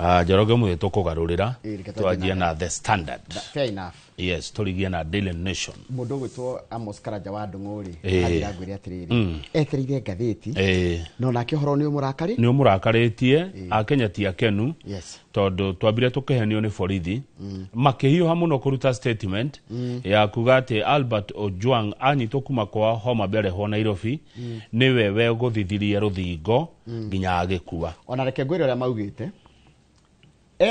Ah, Njoroge mwĩ tũkũgarũrĩra. Ĩĩ, reke twanjie. Twanjie na The Standard. Fair enough. Yes, tũrigie na Daily Nation. Mũndũ ũgwĩtwo Amos Karanja wa Ndũng'ũ rĩ, Ĩĩ. anjĩra ngwĩre atĩrĩrĩ, etereire ngathĩti no nake ũhoro nĩ ũmũrakari. Nĩ ũmũrakarĩtie. Akenya ti akenu, tondũ twambire tũkĩhenio nĩ borithi, makĩhiũha mũno kũruta statement ya kuga atĩ Albert Ojwang anyitwo kuma kwa Homa Bay arehwo Nairobi, nĩwe wegũthithirie rũthingo nginya agĩkua. Ona reke ngwĩre ũrĩa maugĩte.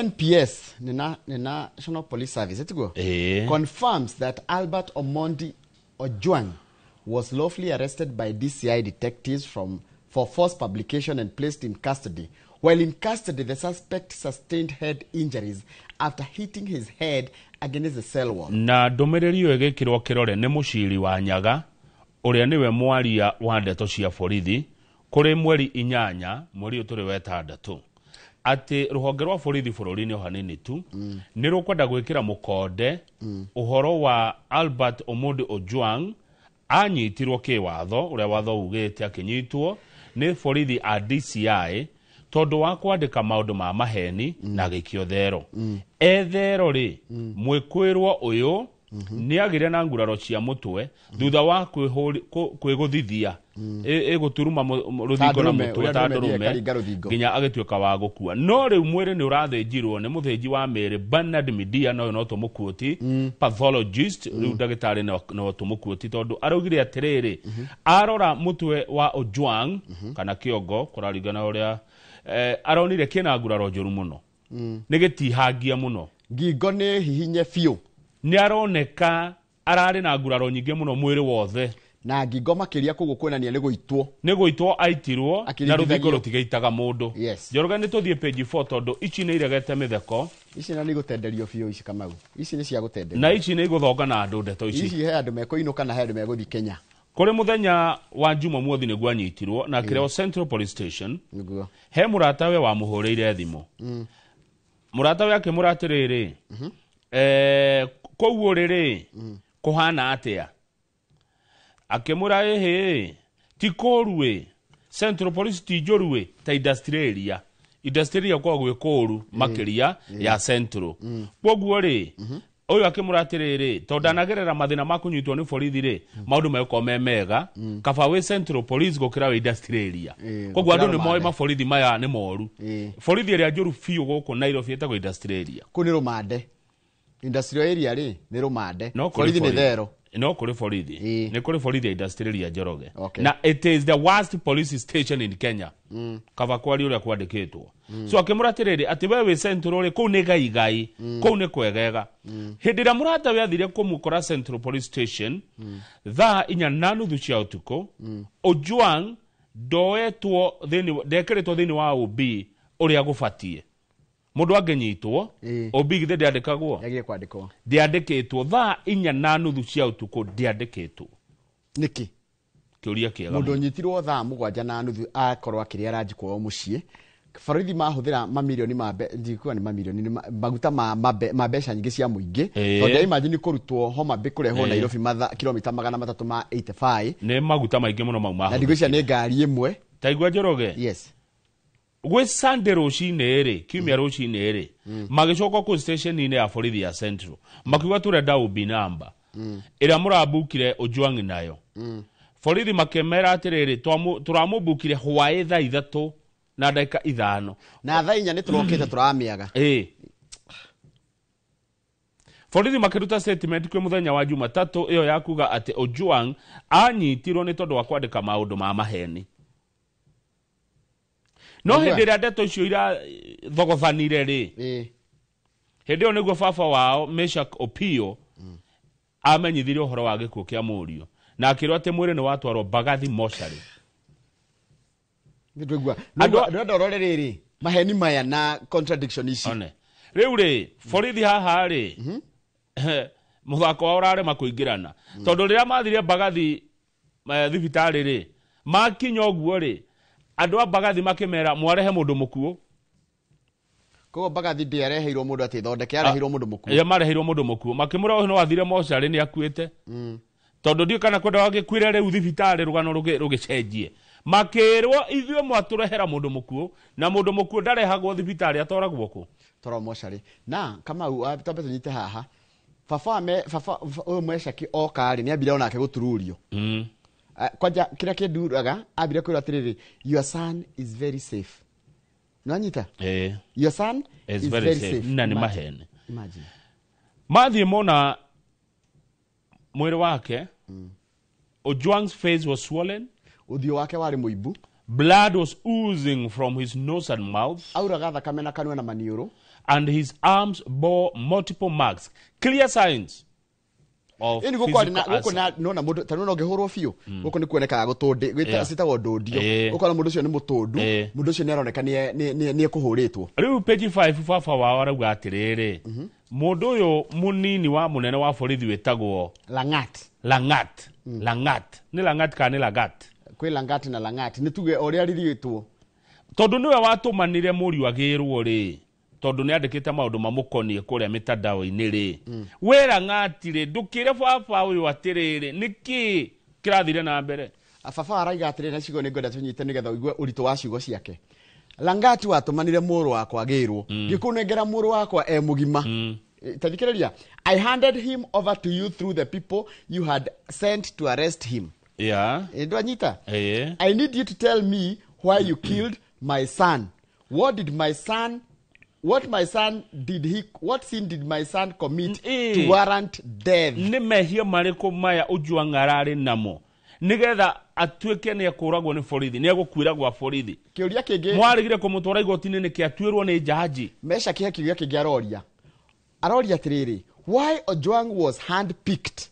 NPS nĩ National Police Service, tiguo? Ĩĩ. Confirms that Albert Omondi Ojwang was lawfully arrested by DCI detectives from for false publication and placed in custody. While in custody, the suspect sustained head injuries after hitting his head against the cell wall. Na ndũmĩrĩri ĩyo ĩgĩkĩrwo kĩrore nĩ Mũciri wa Nyaga, ũrĩa nĩwe mwaria wa ndeto cia borithi, kũrĩ mweri 8 mweri ũyũ tũrĩ 6, atĩ rũhonge rwa borithi bũrũri-inĩ o hanini tu nĩ rũkwenda gwĩkĩra mũkonde ũhoro wa Albert Omondi Ojwang anyitirwo kĩwatho, ũrĩa watho ugĩte, akĩnyitwo nĩ borithi a DCI tondũ wa kwandĩka maũndũ ma maheni na agĩikio thero. E thero rĩ, mwĩkwĩrwo ũyũ nĩ agĩire na nguraro cia mũtwe thutha wa kwĩgũthithia ĩgũturuma rũthingo na ndũrũme, mũtwe ũrĩa ta ndũrũme ndũrũme ĩkaringa rũthingo. Nginya agĩtuĩka wa gũkua. No rĩu mwĩrĩ nĩ ũrathĩnjirwo nĩ mũthĩnji wa mĩĩrĩ Bernard Midia, na ũyũ no tũmũkuoti pathologist, rĩu ndagĩtarĩ no tũmũkuoti, tondũ araugire atĩrĩrĩ, arora mũtwe wa Ojwang kana kĩongo, kũraringana ũrĩa aronire kĩna nguraro njũru mũno, nĩ gĩtihangia mũno. Ngingo nĩ hihinye biũ. Nĩ aroneka ararĩ na nguraro nyingĩ mũno mwĩrĩ wothe. Na ngingo makĩria, koguo kuonania nĩ gũitwo. Nĩ gũitwo aitirwo na Akĩringithagio. rũthingo rũtigĩitaga mũndũ. Njoroge, nĩ tũthiĩ page 4, tondũ ici nĩ iregete mĩtheko. Ici na nĩ igũtenderio biũ ici, Kamau. Ici nĩ cia gũtenderio. Na ici nĩ igũthonga na andũ ndeto ici. Ici he andũ mekũinũka na he andũ megũthiĩ Kenya. Kũrĩ mũthenya wa Jumamothi nĩguo anyitirwo na akĩrehwo Central Police Station. He mũratawe wamũhũrĩire thimũ, mũratawe akĩmũra atĩrĩrĩ, kũu ũrĩ rĩ, kũhana atĩa? Akĩmũra, ĩhĩ, ti kũũru ĩ, Central Police ti njũru ĩ ta industrial area. Industrial area gũkoragwo gwĩ kũũru makĩria ya Central. Kwoguo rĩ, ũyũ akĩmũra atĩrĩrĩ, tondũ ndanagerera mathĩna ma kũnyitwo nĩ borithi rĩ, maũndũ megũkorwo me mega, kaba wĩ Central Police gũkĩra wĩ industrial area. Koguo Gũkĩra andũ nĩ moĩ rũmande. maborithi maya nĩ moru. Borithi ĩrĩa njũru biũ gũkũ Nairobi ĩtagwo industrial area. Kũu nĩ rũmande. Industrial area rĩ, nĩ rũmande. No kũrĩ Borithi nĩ borithi. thero. No kũrĩ borithi. Nĩ kũrĩ borithi ya industrial area, Njoroge. Na it is the worst police station in Kenya, kaba kwari ũrĩa kwandĩkĩtwo. So akĩmũra atĩrĩrĩ, atĩ we wĩ Central rĩ, kũu nĩ gaigai, kũu nĩ kwegega. Hĩndĩ ĩrĩa mũrata we athire kũmũkora Central Police Station thaa 4:30 cia ũtukũ, Ojwang ndoetwo thĩinĩ, ndekĩrĩtwo thĩinĩ wa OB ũrĩa gũbatiĩ. Mũndũ angĩnyitwo, OB githĩ ndĩandĩkagwo? Yagire kwandĩkwo. Ndĩandĩkĩtwo thaa 4:30 cia ũtukũ, ndĩandĩkĩtwo. Nĩkĩ? Kĩũria kĩega Mũndũ mũno. ũnyitirwo thaa 7:30 akorwo akĩrĩa ranji kwao mũciĩ, borithi mahũthĩra mamirioni ma ndikuga nĩ mamirioni, nĩ maguta ma mbeca nyingĩ cia mũingĩ, tondũ imagine kũrutwo Homa Bay kũrehwo Nairobi matha kilomita 385. Nĩ maguta maingĩ mũno mau. Na ndigwĩciria nĩ ngari ĩmwe. Taigua, Njoroge. Yes. Gwĩ Sunday rũcinĩ rĩ, kiumia rũcinĩ rĩ, magĩcoka kũu station-inĩ ya borithi ya Central, makiuga tũrenda OB number ĩrĩa mũrambukire Ojwang nayo. Borithi makĩmera atĩrĩrĩ, tũramũmbukire hwaĩ thaa 3:05. Na thaa 4 nĩ tũrokĩte tũramĩaga. Ĩĩ, borithi makĩruta statement kwĩ mũthenya wa Jumatatũ ĩyo ya kuga atĩ Ojwang anyitirwo nĩ tondũ wa kwandĩka maũndũ ma maheni. No Nĩguo. hĩndĩ ĩrĩa ndeto icio irathogothanire rĩ, hĩndĩ ĩyo nĩguo baba wao Meshak Opio amenyithirie ũhoro wa gĩkuũ kĩa mũriũ na akĩrwo atĩ mwĩrĩ nĩ watwarwo Mbagathi mocarĩ. Nĩtwaigua. Ndĩrenda ũrore rĩrĩ maheni maya na contradiction ici. One rĩu rĩ, borithi haha rĩ, mũthako wao ũrarema kũingĩrana, tondũ rĩrĩa mathire Mbagathi thibitarĩ rĩ, makinya ũguo rĩ, andũ a Mbagathi makĩmera mwarehe mũndũ mũkuũ. Koguo Mbagathi ndĩareheirwo mũndũ atĩ thondeke, areheirwo mũndũ mũkuũ. Ĩyo mareheirwo mũndũ mũkuũ, makĩmũra ũyũ no athire mocarĩ, nĩ akuĩte, tondũ ndiũ kana kwenda wagĩkuire rĩu thibitarĩ rũgano rũgĩcenjie. Makĩrwo ithuĩ mwatũrehera mũndũ mũkuũ, na mũndũ mũkuũ ndarehagwo thibitarĩ, atwaragwo kũ? Toro mocarĩ. Na Kamau, twambe tũnyite haha. Baba me baba ũyũ Mecaki oka rĩ, nĩ ambire onake gũtururio. Kwanja kĩrĩa kĩnduraga, ambire kwĩrwo atĩrĩrĩ, "Your son is very safe." Nĩwanyita? Eh. Your son is very safe. Na nĩ Imagine. maheni. Imagine. Mathiĩ mona mwĩrĩ wake, Ojwang's face was swollen. Ũthiũ wake warĩ mũimbu. Blood was oozing from his nose and mouth. Auraga thakame na kanua na maniũrũ. And his arms bore multiple marks, clear signs of Ĩni gũkũ arĩ na physical gũkũ na assault. nona mũndũ ta nona ũngĩhũrwo biũ, gũkũ nĩ kuonekaga gũtũndĩ citagwo ndũndio. Ũkona mũndũ ũcio nĩ mũtũndu. Mũndũ ũcio nĩ aroneka nĩ ekũhũrĩtwo. Rĩu page 5, baba wao arauga atĩrĩrĩ, mũndũ ũyũ mũnini wa mũnene wa borithi wĩtagwo Langat. Langat. Langat nĩ Langat kana nĩ Lagat? Kwĩ Langat na Langat, nĩ tuge o ũrĩa rirĩtwo. Tondũ nĩwe watũmanire mũriũ agĩrwo rĩ, tondũ nĩ andĩkĩte maũndũ mamũkoniĩ kũrĩa mĩtandao-inĩ rĩ, we Lang'ati rĩ, ndũkĩre baba ũyũ atĩrĩrĩ, nĩkĩ kĩrathire na mbere? Baba araiga atĩrĩrĩ, na ciugo nĩ ngwenda tũnyite nĩgetha ũigue ũritũ wa ciugo ciake. Langati, watũmanire mũrũ wakwa agĩrwo, ngĩkũnengera mũrũ wakwa e mũgima. Ta thikĩrĩria, "I handed him over to you through the people you had sent to arrest him." Ndwanyita? Ĩĩ. "I need you to tell me why you killed my son. What did my son what my son did he what sin did my son commit to warrant death?" Nĩ mehia marĩkũ maya Ojwang ararĩ namo nĩgetha atuĩke nĩ ekũragwo nĩ borithi, nĩ egũkuĩra gwa borithi? Kĩũria kĩngĩ. Mwarĩgire kũmũtwara igoti-inĩ nĩkĩ atuĩrwo nĩ jaji? Mesha kĩhe kĩũria kĩngĩ aroria atĩrĩrĩ, "Why Ojwang was hand-picked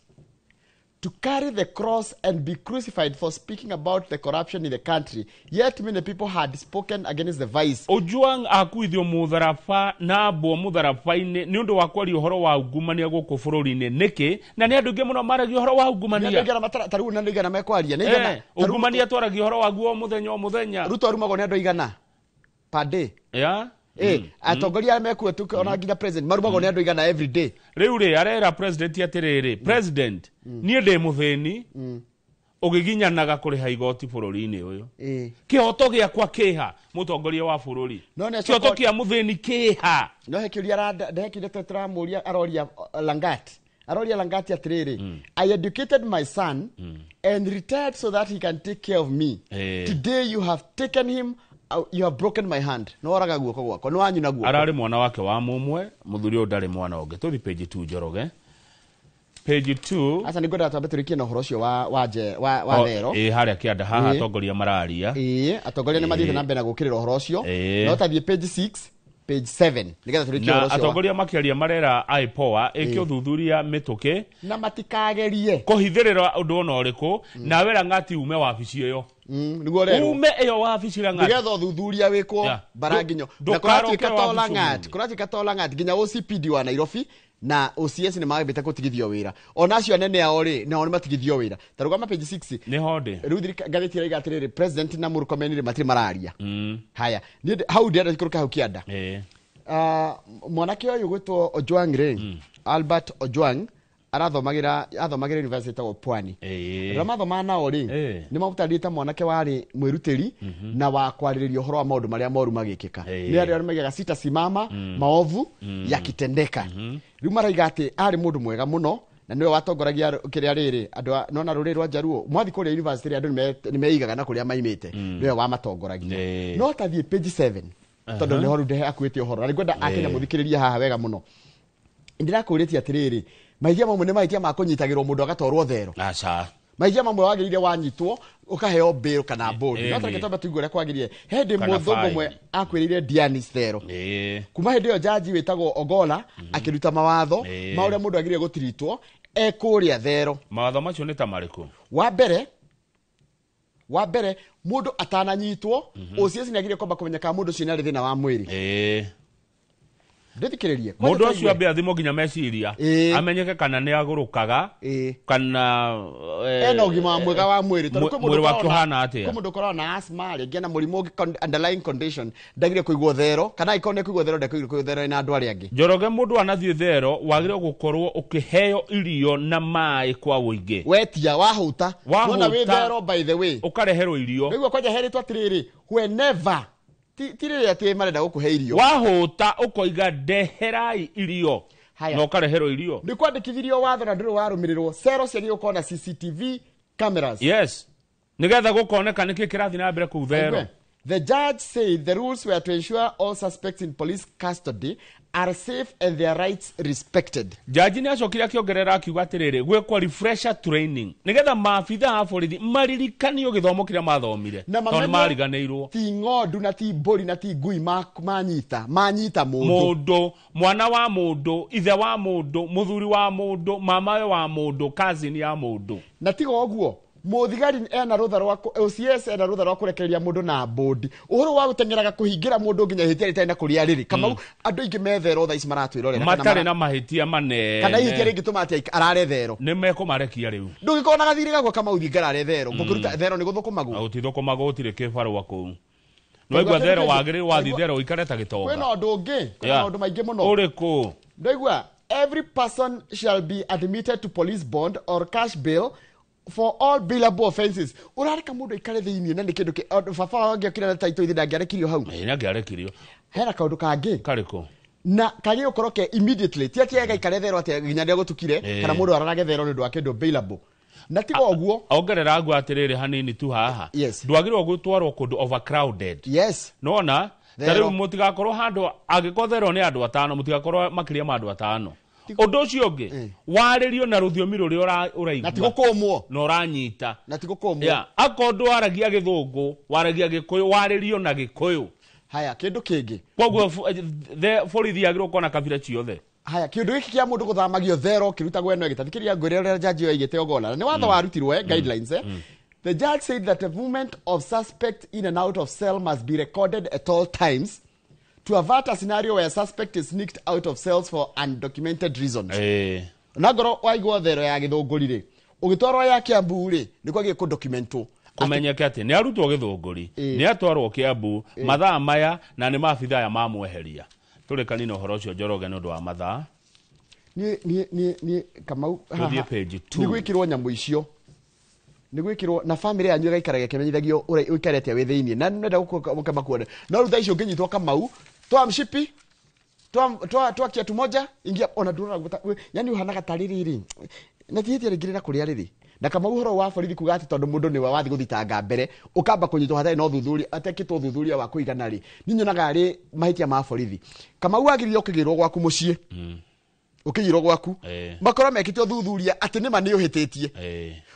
to carry the cross and be crucified for speaking about the corruption in the country, yet many people had spoken against the vice?" Ojwang akuithio mũtharaba na ambwo mũtharaba-inĩ nĩ ũndũ wa kwaria ũhoro wa ungumania gũkũ bũrũri-inĩ nĩkĩ, na nĩ andũ aingĩ mũno maragia ũhoro wa Nĩ andũ ungumania. aigana ta rĩu na nĩ aigana mekwaria? Nĩ aigana? Ungumania twaragia ũhoro waguo o mũthenya o mũthenya. Ruto arumagwo nĩ andũ aigana per day? Atongoria arĩa mekuo tu, ona nginya president marumagwo nĩ andũ aigana every day? Rĩu rĩ, arera president atĩrĩrĩ, "President, niĩ ndĩ mũthĩni ũgĩginyanaga kũrĩha igoti bũrũri-inĩ ũyũ. Kĩhoto gĩakwa kĩha, mũtongoria wa bũrũri? No nĩ Kĩhoto kĩa mũthĩni kĩha?" No he kĩũria aranda, he kĩũria tũramũria, aroria Langat, aroria Langat atĩrĩrĩ, "I educated my son and retired so that he can take care of me. Today you have taken him, you have broken my hand." No oraga guoko gwakwa, nĩ wanyuna guoko. Ararĩ mwana wake wa mũmwe, mũthuri ũyũ ndarĩ mwana ũngĩ. Tũthi page 2, Njoroge, page 2. Aca, nĩ ngwendaga twambe tũrĩkie na ũhoro ũcio wa thero. Ĩ, harĩa kĩanda haha atongoria mararia. Ĩĩ, atongoria nĩ mathiĩte na mbere na gũkĩrĩra ũhoro ũcio. No tathiĩ page 6, page 7 nĩgetha tũrĩkie Na ũhoro ũcio atongoria makĩaria marera IPOA ĩke ũthuthuria mĩtũkĩ na matikagerie kũhithĩrĩra ũndũ ona ũrĩkũ. Nawe Lang'ati, ume wabici ĩyo. Nĩguo ũrerwo. Ume ĩyo wabici, Lang'ati. Nĩgetha ũthuthuria wĩkwo mbara nginyo na Ndũkaroke kũratuĩka to wabici Langat, ũmũthĩ. kũratuĩka to Langat, nginya OCPD wa Nairobi na OCS nĩ magĩte kũtigithio wĩra, ona acio anene ao rĩ, nao nĩ matigithio wĩra. Ta rũgama page 6. Nĩho ndĩ. Rĩu ngathĩti ĩraiga atĩrĩrĩ, president na Murkomen rĩ, matirĩ mararia. Haya, niĩ hau ndĩrenda ikũrũke hau kĩanda. Mwanake ũyũ gwĩtwo Ojwang rĩ, Albert Ojwang, arathomagĩra athomagĩra university ĩtagwo Pwani. Arĩa mathomaga nao rĩ, nĩ mamũtarĩrie ta mwanake warĩ mwĩrutĩri na wa kwarĩrĩria ũhoro wa maũndũ marĩa moru magĩkĩka. Nĩ arĩa maigaga "Sitasimama maovu yakitendeka." Rĩu maraiga atĩ arĩ mũndũ mwega mũno na nĩwe watongoragia kĩrĩa rĩrĩ andũ nona rũrĩrĩ rwa Njaruo mwathi kũrĩa university rĩ, andũ nĩ meigaga na kũrĩa maimĩte, nĩwe wamatongoragia. No tathiĩ page 7, tondũ nĩho rĩu ndĩhe akuĩte ũhoro na nĩngwenda akenya mũthikĩrĩrie haha wega mũno. Ndĩrakũrĩtie atĩrĩrĩ, mahĩtia mamwe nĩ mahĩtia ma kũnyitagĩrwo mũndũ agatwarwo thero? Aca. Mahĩtia mamwe wagĩrĩire wanyitwo ũkaheo bail kana bond. No tareke twambe tũigue ũrĩa kwagĩrĩire. He hĩndĩ Kana mũthũngũ ũmwe fine. akwĩrĩire Diani thero. Kuma hĩndĩ ĩyo jaji wĩtagwo Ogola akĩruta mawatho ma ũrĩa mũndũ agĩrĩire gũtiritwo e kũrĩa thero. Mawatho macio nĩ ta marĩkũ? Wa mbere, mũndũ atananyitwo, OCS nĩ agĩrĩire kwamba kũmenya kana mũndũ ũcio nĩ arĩ thĩna wa mwĩrĩ. Ndĩthikĩrĩrie. Mũndũ ũcio ambe athimwo nginya meciria, amenyeke kana nĩ agũrũkaga kana ena ũgima mwega wa mwĩrĩ, tondũ kwĩ mũndũ mwĩrĩ wake ũhana atĩa. Kwĩ mũndũ ũkoragwo na asthma, rĩngĩ ena mũrimũ ũngĩ, underlying condition, ndagĩrĩire kũigwo thero, kana angĩkorwo nĩ kũigwo thero, ndagĩrĩire kũigwo thero ena andũ arĩa angĩ. Njoroge, mũndũ anathiĩ thero wagĩrĩirwo gũkorwo ũkĩheo irio na maĩ kwa ũingĩ. Wetia wahũta. Wahũta. Wona wĩ thero, by the way, ũkareherwo irio. Nĩguo kwanja heritwo atĩrĩrĩ, whenever ti rĩrĩa atĩ marenda gũkũhe irio, wahũta ũkoiga ndeherai irio. Haya. Na ũkareherwo irio. Nĩ kwandĩkithirio watho na ndũrĩ warũmĩrĩrwo, cero ciagĩrĩirwo gũkorwo na CCTV cameras. Yes, nĩgetha gũkoneka nĩkĩ kĩrathiĩ na mbere kũu thero. Aigwe. The judge said the rules were to ensure all suspects in police custody are safe and their rights respected. Jaji nĩ acokire akĩongerera akiuga atĩrĩrĩ, gwĩkwo refresher training nĩgetha maabitha a borithi maririkanio gĩthomo kĩrĩa mathomire, Na tondũ mamenye nĩ mariganĩirwo. Ti ng'ondu na ti mbũri na ti ngui manyita mũndũ. Mũndũ, mwana wa mũndũ, ithe wa mũndũ, mũthuri wa mũndũ, mamawe wa mũndũ, cousin ya mũndũ. Na tiga ũguo, mũthigari ena rũtha rwa OCS ena rũtha rwa kũrekereria mũndũ na bũndi. Ũhoro wa gũteng'eraga kũhingĩra mũndũ nginya ihĩtia rĩtarĩ na kũrĩa rĩrĩ. Kamau, andũ aingĩ me thero thaa ici maratwĩrorera. Matarĩ na mahĩtia manene. Kana ihĩtia rĩngĩtũma atĩ arare thero. Nĩ mekũmarekia rĩu. Ndũngĩkorwo na gathirĩ gakwa Kamau thiĩ ngarare thero. Ngũkĩruta thero nĩ gũthũkũmagwo. Gũtithũkũmagwo, gũtirĩ kĩbarũa kũu. Nĩwaigua thero wagĩrĩirwo wathiĩ thero ũikare ta gĩtonga. Kwĩna ũndũ ũngĩ, kwĩna maũndũ maingĩ mũno. Ũrĩkũ? Ndaigua, every person shall be admitted to police bond or cash bail for all bailable offenses. Ũrareka mũndũ aikare thĩiniĩ na nĩ kĩndũ baba wao angĩokire na taito ithi ndangĩarekirio hau. Ĩ, nĩangĩarekirio. Hena kaũndũ kangĩ. Karĩkũ? Na kagĩ gũkorwo ke immediately, ti atĩ agaikare thero atĩ nginya rĩrĩa gũtukire, kana mũndũ ararage thero nĩ ũndũ wa kĩndũ bailable. Na tiga ũguo, Ongerera ngua atĩrĩrĩ hanini tu haha. Yes. Ndwagĩrĩirwo gũtwarwo kũndũ overcrowded. Yes. Nona ta Thero. rĩu mũtigakorwo handũ angĩkorwo thero nĩ andũ atano, mũtigakorwo makĩria ma andũ atano. Ũndũ ũcio ũngĩ, warĩrio na rũthiomi rũrĩa Na ti ũraigua gũkũmwo. na ũranyita. Na ti gũkũmwo. Yeah. Akorwo ndwaragia gĩthũngũ, waragia gĩkũyũ, warĩrio na gĩkũyũ. Haya, kĩndũ kĩngĩ. Koguo borithi yagĩrĩirwo kuona kabira ciothe. Haya, kĩndũ gĩkĩ kĩa mũndũ gũthamagio thero kĩrutagwo ĩno ĩgĩ. Thikĩrĩria ngwĩre ũrĩa jaji oigĩte Ogolla. Na nĩ watho warutirwo, guidelines. The judge said that the movement of suspect in and out of cell must be recorded at all times to avert a scenario where a suspect is sneaked out of cells for undocumented reasons. Na ngorwo waigwo thero ya gĩthũngũri rĩ, ũgĩtwarwo ya Kiambu rĩ, nĩ kwagĩrĩire kũdocumentwo. Kũmenyeke atĩ nĩ arutwo gĩthũngũri, nĩ atwarwo Kiambu mathaa maya, na nĩ maabitha aya mamweheria. Tũrĩkani na ũhoro ũcio Njoroge nĩ ũndũ wa mathaa. Niĩ Kamau, Tũthiĩ haha, page 2. nĩ gwĩkĩrwo nyamũ icio. Nĩ gwĩkĩrwo na family yanyu ĩgaikaraga ĩkĩmenyithagio ũrĩa ũikare atĩa wĩ thĩiniĩ. Na nĩ ndenda gũka makuone. No rĩu thaa ici ũngĩnyitwo Kamau, toa mshipi, toa kiatu moja, ingia, ona ndũrora yani ũhanaga tarĩ rĩrĩ. Na ti hĩtia rĩngĩ rĩna kũrĩa rĩrĩ. Na Kamau ũhoro wa borithi kuga atĩ tondũ mũndũ nĩwe wathiĩ gũthitanga mbere, ũkamba kũnyitwo hatarĩ na ũthuthuria, atekĩtwo ũthuthuria wa kũigana rĩ, niĩ nyonaga arĩ mahĩtia ma borithi. Kamau wagĩrĩire ũkĩgĩrwo gwaku mũciĩ. Ũkĩgĩrwo gwaku. Makorwo mekĩte ũthuthuria atĩ nĩma nĩ ũhĩtĩtie.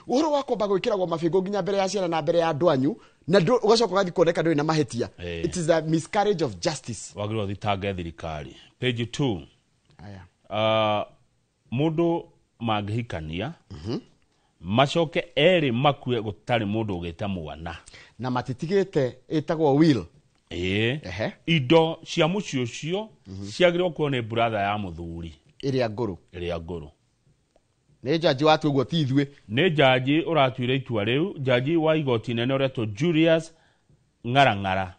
Ũhoro wa kwamba gwĩkĩragwo mabĩngũ nginya mbere ya ciana na mbere ya andũ anyu, na ũgacoka ũgathiĩ kuoneka ndũrĩ na mahĩtia. It is a miscarriage of justice. Wagĩrĩirwo ũthitange thirikari. Page 2. Aya. Mũndũ mangĩhikania, macoke erĩ makue gũtarĩ mũndũ ũgĩte mwana. Na matitigĩte ĩtagwo will. Indo cia mũciĩ ũcio ciagĩrĩirwo kuoywo nĩ brother ya mũthuri. Ĩrĩa ngũrũ. Ĩrĩa ngũrũ. Nĩ jaji watua ũguo, ti ithuĩ. Nĩ jaji ũratuire itua rĩu, jaji wa igoti nene ũretwo Julius Ng'arang'ara.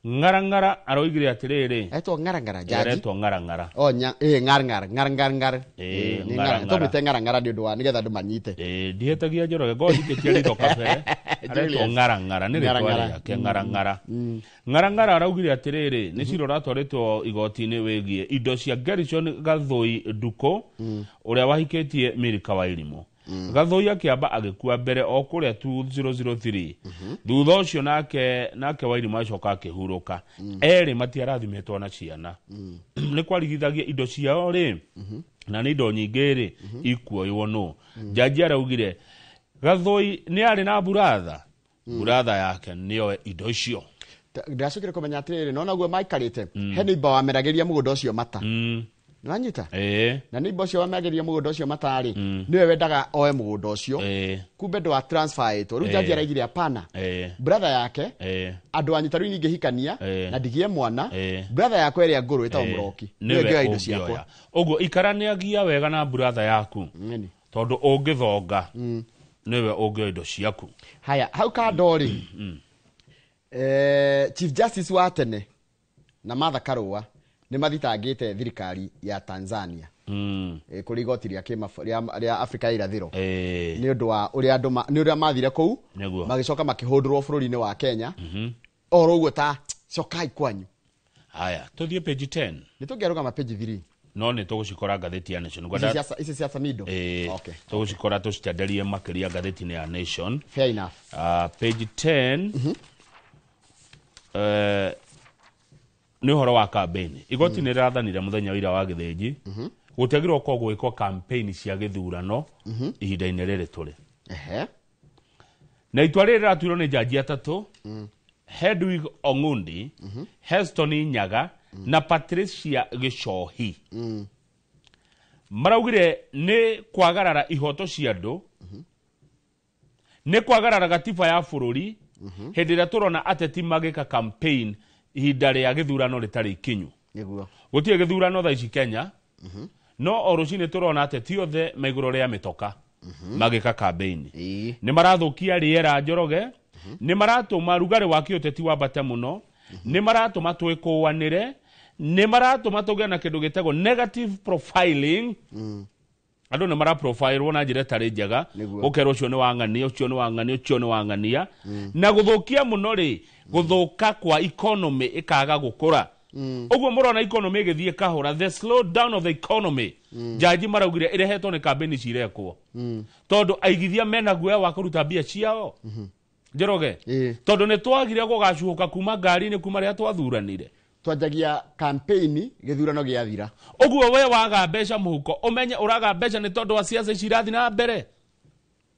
Ng'arang'ara aroigire atĩrĩrĩ. Etwo Ng'arang'ara, jaji? Aretwo Ng'arang'ara. O, nya, ng'arang'ara, ng'arang'ara. Nĩ Ng'arang'ara. Ng'arang'ara. Tũmwĩte Ng'arang'ara nĩ ũndũ wa nĩgetha andũ manyite. Ndihĩtagia Njoroge, ngorwo njikĩtie ritho kabere. Aretwo Julius. Ng'arang'ara, nĩ rĩtwa Ng'arang'ara. rĩake, Ng'arang'ara. Ng'arang'ara araugire atĩrĩrĩ, nĩ cira ũratwarĩtwo igoti-inĩ wĩgiĩ indo cia Gerishon Gathũi Nduku, ũrĩa wahikĩtie Milka Wairimu. Gathũi akĩamba agĩkua mbere o kũrĩa 2003. Thutha ũcio nake Wairimu acoka akĩhurũka. Erĩ matiarathimĩtwo na ciana. Nĩ kwarigithagia indo ciao rĩ, na nĩ indo nyingĩ rĩ, ikuoywo nũ. Jaji araugire Gathũi nĩ arĩ na buratha, buratha yake nĩoe indo icio. Ndĩracokire kũmenya atĩrĩrĩ, nona ũguo maikarĩte, he neighbor wameragĩria mũgũnda ũcio mata. Nĩwanyita? Ĩĩ. Na neighbor ũcio wamĩagĩria mũgũnda ũcio matarĩ nĩwe wendaga oe mũgũnda ũcio. Kumbe ndwa transfer ĩtwo. Rĩu jaji araigire hapana. Brother yake andũ anyu tarĩu ningĩhikania na ndigie mwana, brother yakwa ĩrĩa ngũrũ ĩtagwo Mũroki nĩwe nĩwe ũngĩoya indo ũngĩoya. ciakwa. Ũguo ikaraniagia wega na brother yaku. Nini? Tondũ ũngĩthonga nĩwe ũngĩoya indo ciaku. Haya, hau kando rĩ, Chief Justice wa tene na Martha Karũa nĩ mathitangĩte thirikari ya Tanzania kũrĩ igoti rĩa rĩa Afrika ya irathĩro nĩ ũndũ wa ũrĩa andũ nĩ ũrĩa mathire kũu magĩcoka makĩhũndũrwo bũrũri-inĩ wa Kenya oro ũguo ta cokai kwanyu. Haya, tũthiĩ page 10. Nĩ tũngĩarũgama page 3. No nĩ tũgũcikora ngathĩti ya Nation. Ici ici cia Samido. Okay. Tũgũcikora tũcitenderie makĩria ngathĩti-inĩ ya Nation. Fair enough. Page 10. Nĩ ũhoro wa campaign. Igoti nĩ rĩrathanire mũthenya wa ira wa gĩthĩnji gũtiagĩrĩirwo gũkorwo gwĩkwo campaign cia gĩthurano ihinda-inĩ rĩrĩ tũrĩ. Na itua rĩrĩ rĩratuirwo nĩ jaji atatũ, Hedwig Ong'undi, Heston Nyaga na Patricia Gĩcohi. Maraugire nĩ kwagarara ihoto cia andũ, nĩ kwagarara gatiba ya bũrũri hĩndĩ ĩrĩa tũrona ateti magĩka campaign ihinda rĩa gĩthurano rĩtarĩ ikinyu. Gũtirĩ gĩthurano thaa ici Kenya, no o rũcinĩ tũrona ateti othe me igũrũ rĩa mĩtoka magĩka campaign. Nĩ marathũkia rĩera Njoroge, nĩ maratũma rugarĩ wa kĩũteti wambate mũno, nĩ maratũma twĩkũanĩre, nĩ maratũma tũgĩe na kĩndũ gĩtagwo negative profiling. Andũ nĩ maraprofilwo na njĩra ĩtarĩ njega, ũkerwo ũcio nĩ wang'ania, ũcio nĩ wang'ania, ũcio nĩ wang'ania. Na gũthũkia mũno rĩ, gũthũka kwa economy ĩkaga gũkũra. Ũguo mũrona economy ĩgĩthiĩ kahora, the slow down of the economy. Jaji maraugire ĩrehetwo nĩ kambĩni cirekwo. Tondũ aigithia mena guoya wa kũruta mbia ciao. Njoroge, tondũ nĩ twagire gũgacuhũka kuma ngari-inĩ kuma rĩrĩa twathuranire. Twanjagia campaign gĩthurano gĩathira. Ũguo we waga mbeca mũhuko, ũmenye ũraga mbeca nĩ tondũ wa siasa ici irathiĩ na mbere,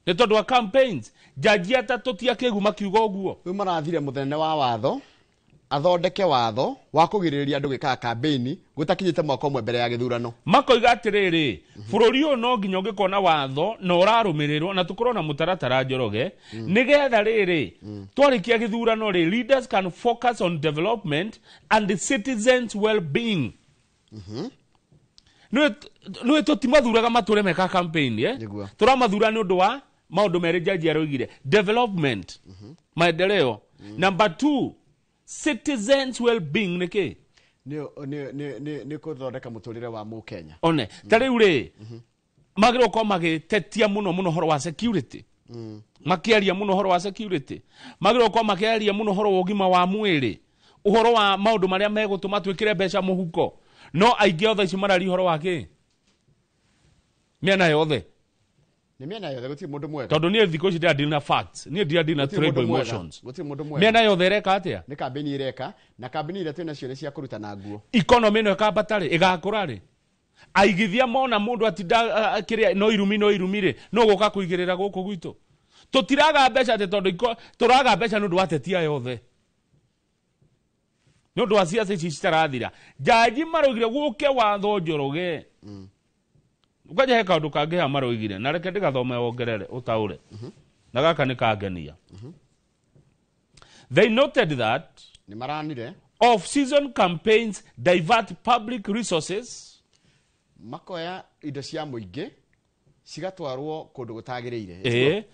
nĩ tondũ wa campaigns. Jaji atatũ ti akĩgu makiuga ũguo. Rĩu marathire mũnene wa watho athondeke watho wa kũgirĩrĩria andũ gwĩkaga campaign gũtakinyĩte mwaka ũmwe mbere ya gĩthurano. Makoiga atĩrĩrĩ, bũrũri ũyũ no nginya ũngĩkorwo na watho na ũrarũmĩrĩrwo na tũkorwo na mũtaratara Njoroge, nĩgetha rĩrĩ twarĩkia gĩthurano rĩ, leaders can focus on development and the citizens well-being. Nĩũĩ tũtimathuraga matũre meka campaign, eh? Tũramathura nĩ ũndũ wa maũndũ merĩ jaji aroigire, development, maendeleo. Number 2, citizens well-being nĩ kĩ? Nĩ kũthondeka mũtũrĩre wa Mũkenya. One, ta rĩu rĩ, magĩrĩirwo gũkorwo magĩtetia mũno mũno ũhoro wa security. Makĩaria mũno ũhoro wa security. Magĩrĩirwo gũkorwo makĩaria mũno ũhoro wa ũgima wa mwĩrĩ, ũhoro wa maũndũ marĩa megũtũma twĩkĩre mbeca mũhuko. No aingĩ othe ici mararia ũhoro wa kĩ? Mĩena yothe. Nĩ mĩena yothe, gũtirĩ mũndũ mwega. Tondũ niĩ thikũ ici ndĩra na facts, niĩ ndĩra na Gũtirĩ tribal mũndũ mwega. emotions. Gũtirĩ mũndũ mwega. Mĩena yothe ĩreka atĩa? Nĩ kambĩni ĩreka, na kambĩni iria twĩ nacio nĩ cia kũrutana nguo. Economy ĩno ĩkambata rĩ, ĩgakũra rĩ? Aigithia mona mũndũ atinda kĩrĩa, no irumi, no irumi rĩ, no gũka kũigĩrĩra gũkũ gwitũ. Tũtiraga mbeca atĩ tondũ tũraga mbeca nĩ ũndũ wa ateti aya othe. Nĩ ũndũ wa siasa ici citarathira. Jaji maroigire gũke watho Njoroge. Kwanja he kaũndũ kangĩ haha maroigire, na reke ndĩgathome wongerere, ũtaũre. Na gaka nĩ kangenia. They noted that Nĩ maranire. off-season campaigns divert public resources. Makoya indo cia mũingĩ cigatwarwo kũndũ gũtagĩrĩire.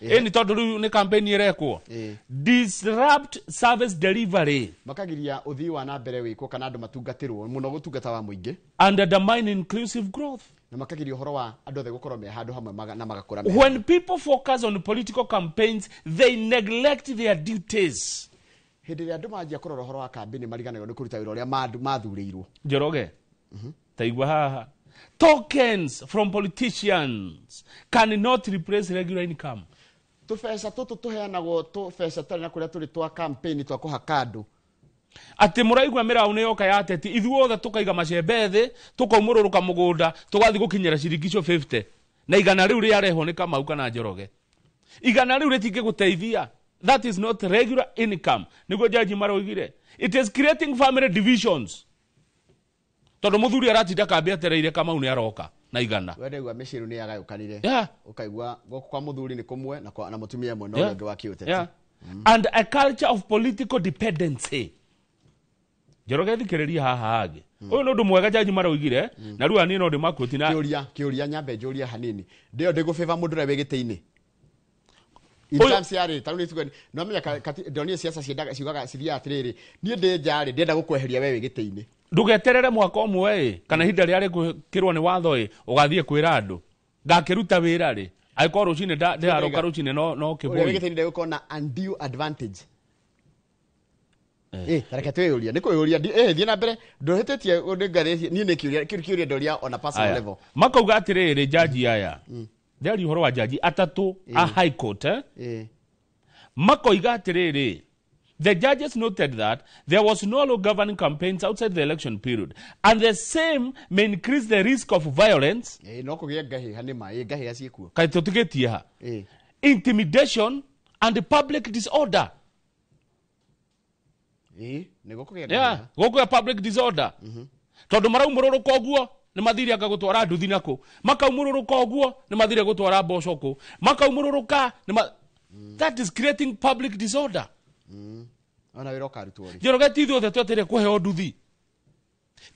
Nĩ tondũ rĩu nĩ campaign ĩrekwo. Disrupt service delivery. Makagiria ũthii wa na mbere wĩkwo kana andũ matungatĩrwo mũno gũtungata wa mũingĩ. And undermine inclusive growth. Na makagiria ũhoro wa andũ othe gũkorwo me handũ hamwe na magakũra me When people focus on political campaigns, they neglect their duties. Hĩndĩ ĩrĩa andũ manjia kũrora ũhoro wa kambĩni mariganagĩrwo nĩ kũruta wĩra ũrĩa mathurĩirwo. Njoroge, ta igua haha. Tokens from politicians cannot replace regular income. Tũbeca tũtũ tũheanagwo tũbeca tũtarĩ na kũrĩa tũrĩ twa campaign twa kũhaka andũ. Atĩ mũraigua mĩraũ nĩ yoka ya ateti, ithuothe tũkaiga macembe thĩ, tũkaumũrũrũka mũgũnda, tũgathiĩ gũkinyĩra ciringi icio 50. Na igana rĩu rĩarehwo nĩ Kamau kana Njoroge. Igana rĩu rĩtingĩgũteithia. That is not regular income. Nĩguo jaji maroigire. It is creating family divisions. Tondu muthuri aratinda kambi atereire Kamau nĩ aroka na igana. Wende igua mĩciĩ rĩu nĩ yagayũkanire. Ũkaigua gũkũ kwa mũthuri nĩ kũmwe na kwa na mũtumia mwena ũrĩa ũngĩ wa kĩũteti. And a culture of political dependency. Njoroge, thikĩrĩria haha hangĩ. Ũyũ nĩ ũndũ mwega jaji maraugire, na rĩu niĩ no ndĩmakuĩti na Kĩũria nyambe njũria hanini, ndĩyo ndĩgũbĩba mũndũ ũrĩa wĩ gĩtĩ-inĩ in terms ya rĩ, tarĩu nĩ tuge no menya ndonire ciaca ciendaga ciugaga cithiaga atĩrĩrĩ, niĩ ndĩ nja rĩ, ndĩrenda gũkweheria we wĩ gĩtĩ-inĩ. Ndũgeterere mwaka ũmwe ĩ kana ihinda rĩrĩa rĩgwĩkĩrwo nĩ watho ĩ ũgathiĩ kwĩra andũ ngakĩruta wĩra rĩ, angĩkorwo rũcinĩ ndĩraroka rũcinĩ no ũrĩa wĩ kĩbũi. Gĩtĩ-inĩ ndegũkorwo na undue advantage. Tareke twĩyũria, nĩ kwĩyũria. Thiĩ na mbere, ndũhĩtĩtie nĩ ngathĩti, niĩ nĩ kĩũria kĩu, kĩũria ndoria on a personal level. Makauga atĩrĩrĩ, jaji aya ndĩraria ũhoro wa jaji atatũ a high court, eh? Makoiga atĩrĩrĩ, the judges noted that there was no law governing campaigns outside the election period and the same may increase the risk of violence. No kũgĩe ngahĩha nĩ ma ngahĩha ciĩkuo. Kaĩ tũtigĩtie ha intimidation and public disorder. Nĩ gũkũgĩa Yeah, ngahĩha. Gũkũgĩa public disorder tondũ maraumũrũrũka ũguo nĩ mathire anga gũtwara nduthi nakũ, makaumũrũrũka ũguo nĩ mathire gũtwara mboco kũ, makaumũrũrũka nĩ ma... That is creating public disorder. Ona wĩra ũkarutwo rĩ. Njoroge, ti ithuothe twetereire kũheo nduthi,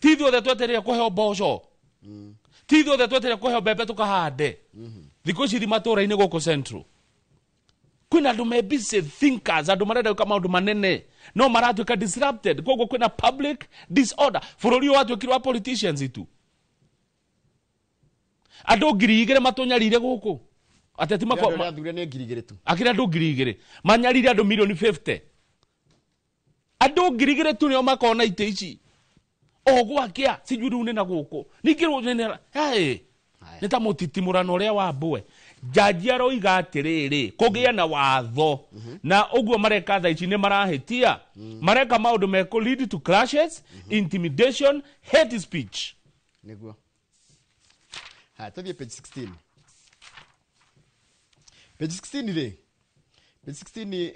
ti ithuothe twetereire kũheo mboco, ti ithuothe twetereire kũheo mbembe tũkahande. Thikũ ici thi matũra-inĩ gũkũ Central kwĩna andũ me busy thinkers, andũ marenda gwĩka maũndũ manene no maratuĩka disrupted, koguo kwĩna public disorder. Bũrũri ũyũ watuĩkire wa politicians tu. Andũ 2000 matũnyarire gũkũ ateti Andũ arĩa athure nĩ 2000 tu. Akĩrĩ andũ 2000 manyarire andũ milioni 50, andũ 2000 tu nĩo makona itĩ ici o gwakĩa sijui rĩu nĩ na gũkũ ningĩ rũcinĩ Haya. Nĩ ta mũtitimũrano ũrĩa wa mbwe. Jaji aroiga atĩrĩrĩ, kũgĩe na watho na ũguo mareka thaa ici nĩ marahĩtia, mareka maũndũ mekũ lead to clashes, intimidation, hate speech. Nĩguo. Haya, tũthiĩ page 16. Page 16 rĩ, page 16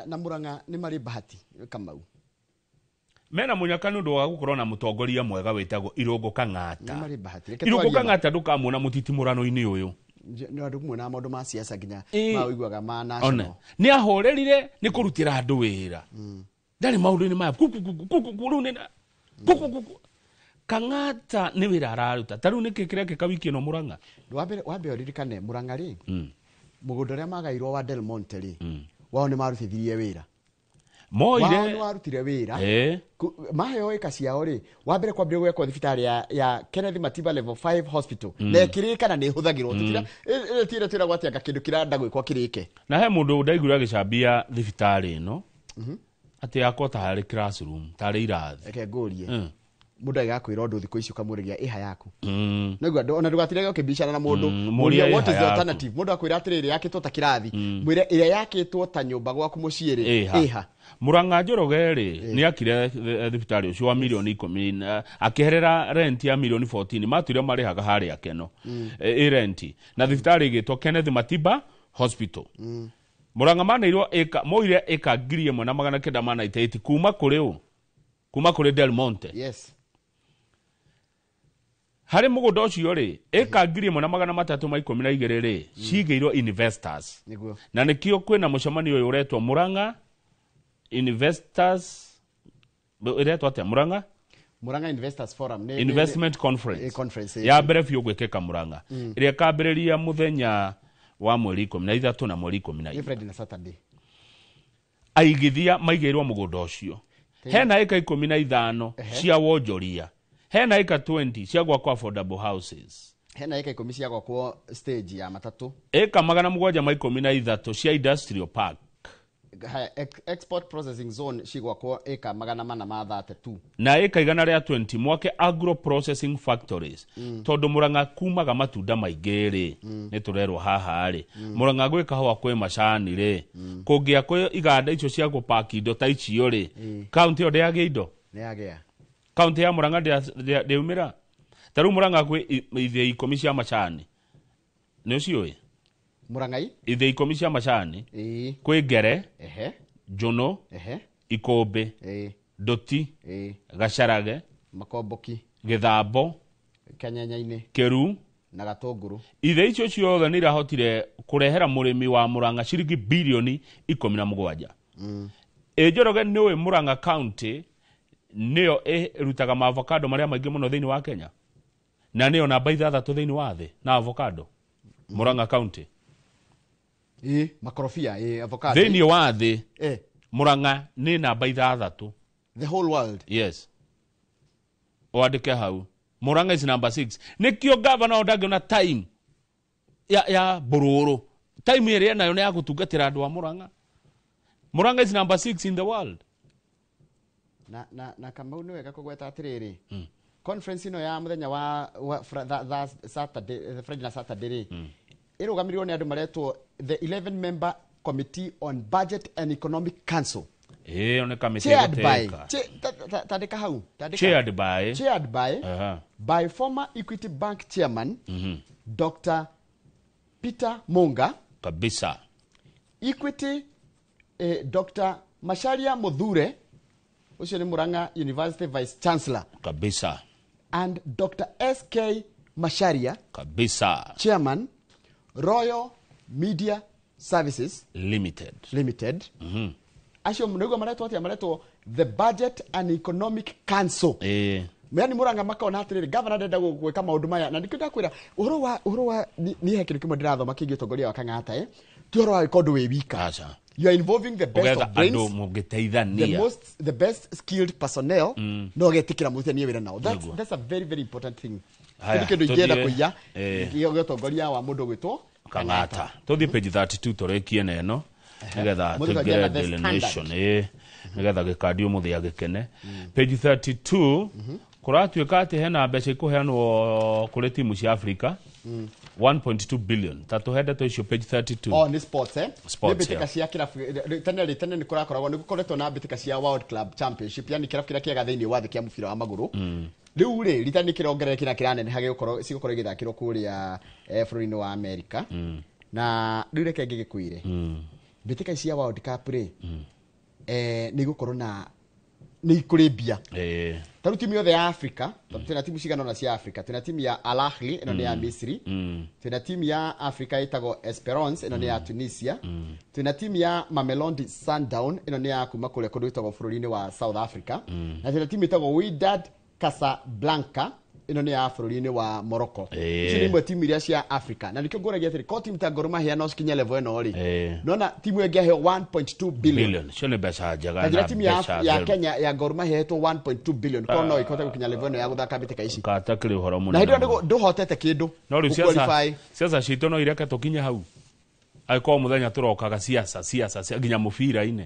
na Murang'a nĩ marĩ bahati, Kamau. Mena mũnyaka nĩ ũndũ wa gũkorwo na mũtongoria mwega wĩtagwo Irũngũ Kang'ata. Nĩ marĩ bahati. Reke Irũngũ twarie ma. Kang'ata ndũkamuona mũtitimũrano-inĩ ũyũ. Nĩ andũ muonaga maũndũ ma siasa nginya ma ũiguaga ma One national. Nĩ ahorerire nĩ kũrutĩra andũ wĩra, ndarĩ maũndũ-inĩ maya ku, ku, ku, ku, ku, ku, rĩu nĩ ku, ku, ku, ku. Kang'ata nĩ wĩra araruta. Ta rĩu nĩkĩ kĩrekĩka wiki ĩno Mũrang'a? Wambe ũririkane Murang'a rĩ, mũgũnda ũrĩa magairwo wa Del Monte rĩ, wao nĩ marutithirie wĩra. Wao nĩ moire warutire wĩra. Maheo ĩka ciao rĩ, wa mbere kwambire gwekwo thibitarĩ ya Kenneth Matiba level 5 hospital na ĩkĩrĩka na nĩ ĩhũthagĩrwo. Tũtira ĩrĩa tira twĩragwo atĩ anga kĩndũ kĩrenda gwĩkwo kĩrĩke. Na he mũndũ ndaiguire agĩcambia thibitarĩ ĩno atĩ yakwo tarĩ classroom, tarĩ irathi. Reke ngũrie, mũndũ agĩgakwĩra ũndũ thikũ ici ũkamũrĩria ĩha yaku. Naigua ona ndũgatirage ũkĩbicana na mũndũ. Mũrie mũrie what ĩha is the yaku. alternative. Mũndũ akwĩra atĩrĩrĩ yakĩtwo ta kĩrathi, mwĩre ĩrĩa yakĩtwo ta nyũmba gwaku mũciĩ rĩ, ĩha. Ĩha. Mũrang'a Njoroge rĩ nĩ akire thibitarĩ ũcio wa milioni 10 na akĩherera rent ya milioni 14 matuire marĩhaga harĩa keno ĩ rent, na thibitarĩ ĩgĩtwo Kenneth Matiba Hospital. Mũrang'a maneirwo ĩka moire ĩka 1998 kuma kũrĩ ũ, kuma kũrĩ Del Monte. Harĩ mũgũnda ũcio rĩ, ĩka 1312 rĩ cigĩirwo investors. Na nĩkĩo kwĩna mũcemanio ũyũ ũretwo Murang'a Investors, ĩretwo atĩa, Murang'a Murang'a Investors Forum Investment Conference. Conference. Ya mbere biũ gwĩkĩka Murang'a, ĩrĩa ĩkambĩrĩria mũthenya wa mweri 13 na mweri ikũmi na nĩ inya. Friday na Saturday. Aigithia maigĩirwo mũgũnda ũcio hena ĩka 15 cia wonjoria, hena ĩka 20 cia gwakwo affordable houses. Hena ĩka 10 cia gwakwo stage ya matatũ. Ĩka 713 cia industrial park. Haya, export processing zone cigwakwo ĩka 432. Na ĩka 120 mwake agro processing factories, tondũ Murang'a kumaga matunda maingĩ rĩ, nĩ tũrerwo haha rĩ, Murang'a gwĩ kahũa, kwĩ macani rĩ, kũngĩakwo iganda icio cia gũpaki indo ta icio rĩ, kaunti ĩyo ndĩagĩa indo. Nĩ yagĩa. Kaunti ya Murang'a ndĩaumĩra. Ta rĩu Murang'a kwĩ ithĩi 10 cia macani, nĩ ũciũĩ? Murang'ai. Ithĩi 10 cia macani. Kwĩ Ngere, Njũnũ, Ikũmbĩ, Ndũti, Gacarage. Makomboki, Githambo, Kenyenya-inĩ, Kĩru na Gatũngũrũ. Ithe icio ciothe nĩ irahotire kũrehera mũrĩmi wa Murang'a ciringi bilioni 17. Ĩ Njoroge, nĩ ũĩ Murang'a County nĩyo ĩrutaga maavocado marĩa maingĩ mũno thĩinĩ wa Kenya, na nĩyo namba 6 thĩinĩ wa thĩ na avocado, Murang'a County? Ĩ makorobia, ĩ avocado. Thĩinĩ wa thĩ. Murang'a nĩ namba 6. The whole world? Yes, wandĩke hau, Murang'a is number 6. Nĩkĩo gavana o ndangĩona time ya mbũrũrũ. Time ĩrĩa nayo nĩ ya gũtungatĩra andũ a Murang'a. Murang'a is number 6 in the world. Na Kamau, nĩ wega kũgweta atĩrĩrĩ, conference ĩno ya mũthenya wa Saturday, Friday na Saturday rĩ, ĩrũgamĩrĩirwo nĩ andũ maretwo the 11 member committee on budget and economic council. Ĩyo nĩ kamĩtĩ Chaired by ĩgũtĩĩka. Tandĩka hau, tandĩka. Chaired by? Chaired by former Equity Bank chairman Dr. Peter Munga. Equity, Dr. Macharia Muthure, ũcio nĩ Murang'a University vice chancellor, and Dr. SK Macharia, chairman, Royal Media Services Limited. Limited. Acio nĩguo maretwo atĩa? Maretwo the budget and economic council. Yani Murang'a makona atĩrĩrĩ, gavana ndenda gwĩka maũndũ maya, na nĩkĩo ndakwĩra ũhoro wa niĩ he kĩndũ kĩmwe ndĩrathoma kĩgiĩ ũtongoria wa Kang'ata, ti ũhoro wa gwĩka ũndũ wĩ wika. Aca. You are involving the best ũgetha of brains, andũ the mũngĩteithania, most the best skilled personnel, no ũgetĩkĩra mũrutithanie wĩra nao. Nĩguo. That's a very, very important thing. Haya, Kĩndũ kĩndũ ingĩenda tũthiĩ, kũiya gĩa ũtongoria wa mũndũ ũgwĩtwo Kang'ata. Tũthiĩ page 32 tũrĩkie na ĩno nĩgetha Mũthĩ tũingĩre twaingĩra na The Daily Standard. Nation, nĩgetha gĩkandi ũmũthĩ agĩkene. Page 32 kũratuĩka atĩ hena mbeca ikũheanwo kũrĩ timu cia Africa, 1.2 billion. Ta tũhe ndeto icio page 32. Oh, nĩ sports, eh? Sports, Nĩ mbĩtĩka yeah. cia kĩrabu. Tene rĩ, tene nĩ kũrakoragwo, nĩ gũkoretwo na mbĩtĩka cia World Club Championship, yani kĩrabu kĩrĩa kĩega thĩinĩ wa thĩ kĩa mũbira wa magũrũ. Rĩu rĩ, rita nĩ kĩrongerereki na kĩraneneha, gĩgũkorwo cigũkorwo igĩthakĩrwo kũrĩa bũrũri-inĩ wa America. Na rĩu reke ngĩgĩkwĩre, mbĩtĩka ici cia World Cup rĩ, nĩ igũkorwo na nĩ ikũrĩ mbia. Ta rĩu timu yothe ya Africa, tondũ twĩna timu cigana ũna cia Africa. Twĩna timu ya Al Ahly, ĩno nĩ ya Misri. Twĩna timu ya Africa ĩtagwo Esperance, ĩno nĩ ya Tunisia. Twĩna timu ya Mamelodi Sundown, ĩno nĩ ya kuma kũrĩa kũndũ gwĩtagwo bũrũri-inĩ wa South Africa. Na twĩna timu ĩtagwo Wydad Casablanca, ĩno nĩ ya bũrũri-inĩ wa Morocco. Icio nĩ imwe timu iria cia Africa, na nĩkĩo ngũragia atĩrĩ, ko timu ta Gor Mahia no cikinye level ĩno rĩ, nona timu ĩyo ĩngĩaheo 1.2 billion. Billion icio nĩ mbeca njega Na njĩra na timu ya, mbeca ya theru. Kenya ya Gor Mahia ĩhetwo 1.2 billion, korwo no ĩhote gũkinya level ĩno ya gũthaka mbĩtĩka ici? Kata kĩrĩ ũhoro Na mũnene hĩndĩ ĩyo mũno. ndũhotete kĩndũ No rĩu gũ-qualify. ciaca ciaca citũ no ireke tũkinye hau, angĩkorwo mũthenya tũrokaga ciaca ciaca nginya mũbira-inĩ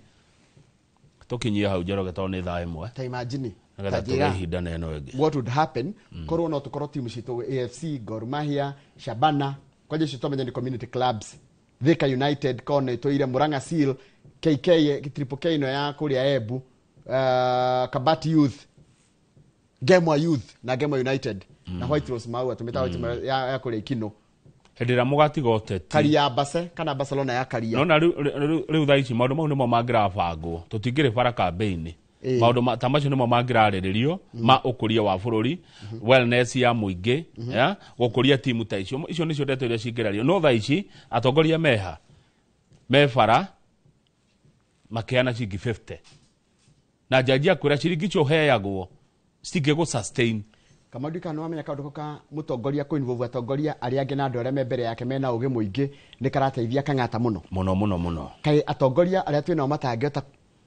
tũkinyie hau, Njoroge, tondũ nĩ thaa 1. Ta imagine, Nĩgetha ta tũgĩe njĩra ihinda na ĩno ĩngĩ. What would happen korwo no tũkorwo timu citũ AFC, Gor Mahia, Shabana, kwanja icio twamenya nĩ community clubs, Thika United, korwo nĩ tũire Murang'a Seal, KK, Triple K ĩno ya kũrĩa Embu, Kabati Youth, Gemwa Youth na Gemwa United na White Rose Maua, tũmĩtaga White Rose ya kũrĩa Ikino. Hĩndĩ ĩrĩa mũgatiga ũteti. Karia Base kana Barcelona ya Karia. Nona rĩu thaa ici maũndũ mau nĩmo mangĩrabangwo, tũtingĩrĩ bara kambĩini. Maũndũ ta macio nĩmo mangĩrarĩrĩrio ma ũkũria wa bũrũri, wellness ya mũingĩ, ya gũkũria timu ta icio. Icio nĩcio ndeto iria cingĩrario, no thaa ici atongoria meha me bara makeana ciringi 50, na njanji akwĩra ciringi icio ũheagwo citingĩgũ sustain. Kamau, kana wamenya kaũndũ kau ka mũtongoria kũ involve atongoria arĩa angĩ na andũ arĩa me mbere yake mena ũgĩ mũingĩ nĩ karateithia Kang'ata mũno? Mũno mũno mũno. Kaĩ atongoria arĩa twĩ nao matangĩhota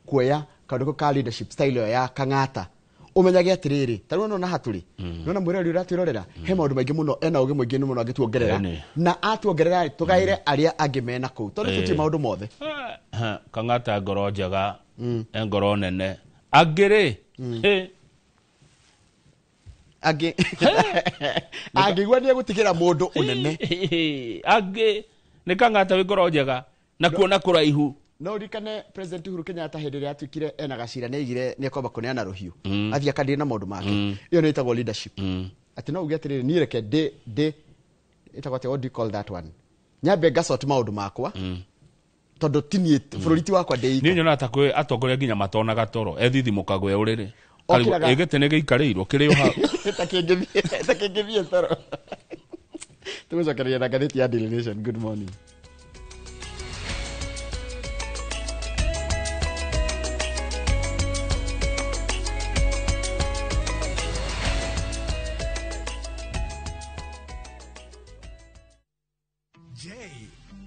kuoya kaũndũ kau ka leadership style ĩyo ya Kang'ata? Ũmenyage atĩrĩrĩ, ta rĩu nona hatũrĩ nona mwĩrori ũratwĩrorera, he maũndũ maingĩ mũno, ena ũgĩ mũingĩ mũno angĩtuongerera. Na atuongerera rĩ, tũgaĩre arĩa angĩ mena kũu, tondũ tũtiĩ maũndũ mothe. Kang'ata ngoro njega, e ngoro nene, angĩ rĩ. Angĩ angĩigua nĩ egũtigĩra mũndũ ũnene. Angĩ nĩ Kang'ata wĩ ngoro njega na kuona kũraihu. No ũririkane President Uhuru Kenyatta, hĩndĩ ĩrĩa atuĩkire ena gacira, nĩ aigire nĩ ekwamba kũneana rũhiũ athiĩ akandire na maũndũ make. Ĩyo nĩ ĩtagwo leadership, atĩ no uge atĩrĩrĩ, niĩ reke ndĩ ĩtagwo atĩa, what do you call that one, nyambe ngasort maũndũ makwa, tondũ ti niĩ, bũrũri ti wakwa ndĩ Niĩ ika. nyonaga ta kwĩ atongoria nginya matonaga toro, ethithimũkagwo e ũrĩrĩ. Okĩraga- Ĩgĩtĩ nĩ gĩikarĩirwo kĩrĩ o hau. Ta kĩngĩthiĩ toro. Tũgũcokereria na ngathĩti ya Daily Nation. Good morning. Je,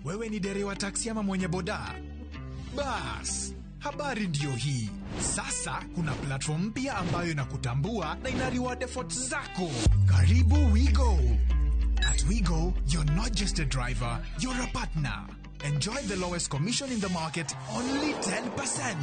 wewe ni dereva taksi ama mwenye boda? Bas, habari ndiyo hii. Sasa kuna platform mpya ambayo inakutambua na ina reward efforts zako. Karibu WeGo. At WeGo, you're not just a driver, you're a partner. Enjoy the lowest commission in the market, only 10%.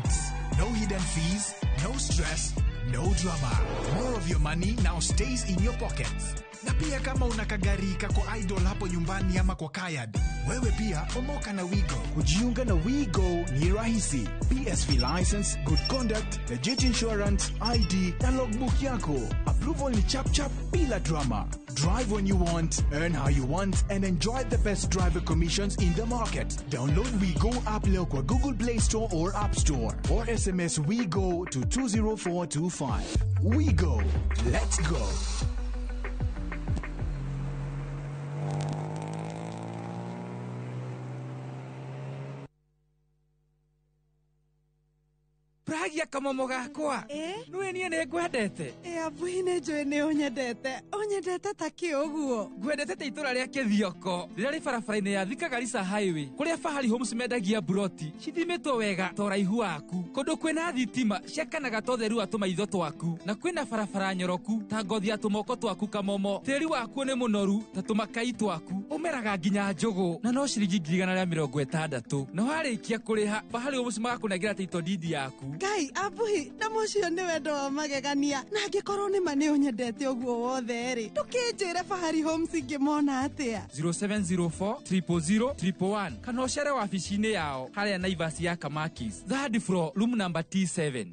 No hidden fees, no stress, no drama. More of your money now stays in your pockets. Na pia kama una kagari kako idle hapo nyumbani ama kwa kayad, wewe pia omoka na WeGo. Kujiunga na WeGo ni rahisi. PSV license, good conduct, legit insurance, ID na logbook yako. Approval ni chap chap bila drama. Drive when you want, earn how you want, and enjoy the best driver commissions in the market. Download WeGo app leo kwa Google Play Store or App Store, or SMS WeGo to 20425. WeGo. Let's go. Pragia kamomo gakwa. Nĩwe niĩ nĩ ngwendete. Abuhi nĩ njũĩ nĩ ũnyendete. Ũnyendete ta kĩ ũguo? Ngwendete ta itũra rĩa Kĩthioko rĩrĩa rĩ barabara-inĩ ya Thika Garissa Highway, kũrĩa Fahari Homes mendagia mburoti cithimĩtwo wega ta ũraihu waku, kũndũ kwĩna thitima ciakanaga ta ũtheru wa tũmaitho twaku, na kwĩna barabara nyoroku ta ngothi ya tũmoko twaku kamomo. Tĩri wakuo nĩ mũnoru ta tũmakai twaku, ũmeraga nginya njũgũ na no ciringi 160,000. Na warĩkia kũrĩha, Fahari Homes magakũnengera title deed yaku. Ngai, abuhi, na mũcio nĩ wendo wa magegania. Na angĩkorwo nĩ ma nĩ ũnyendete ũguo wothe rĩ, ndũkĩnjĩre Fahari Homes ingĩmona atĩa? 0704 000 111 kana ũcere wabici-inĩ yao harĩa Naivas ya Kamakis, third floor, room number T7.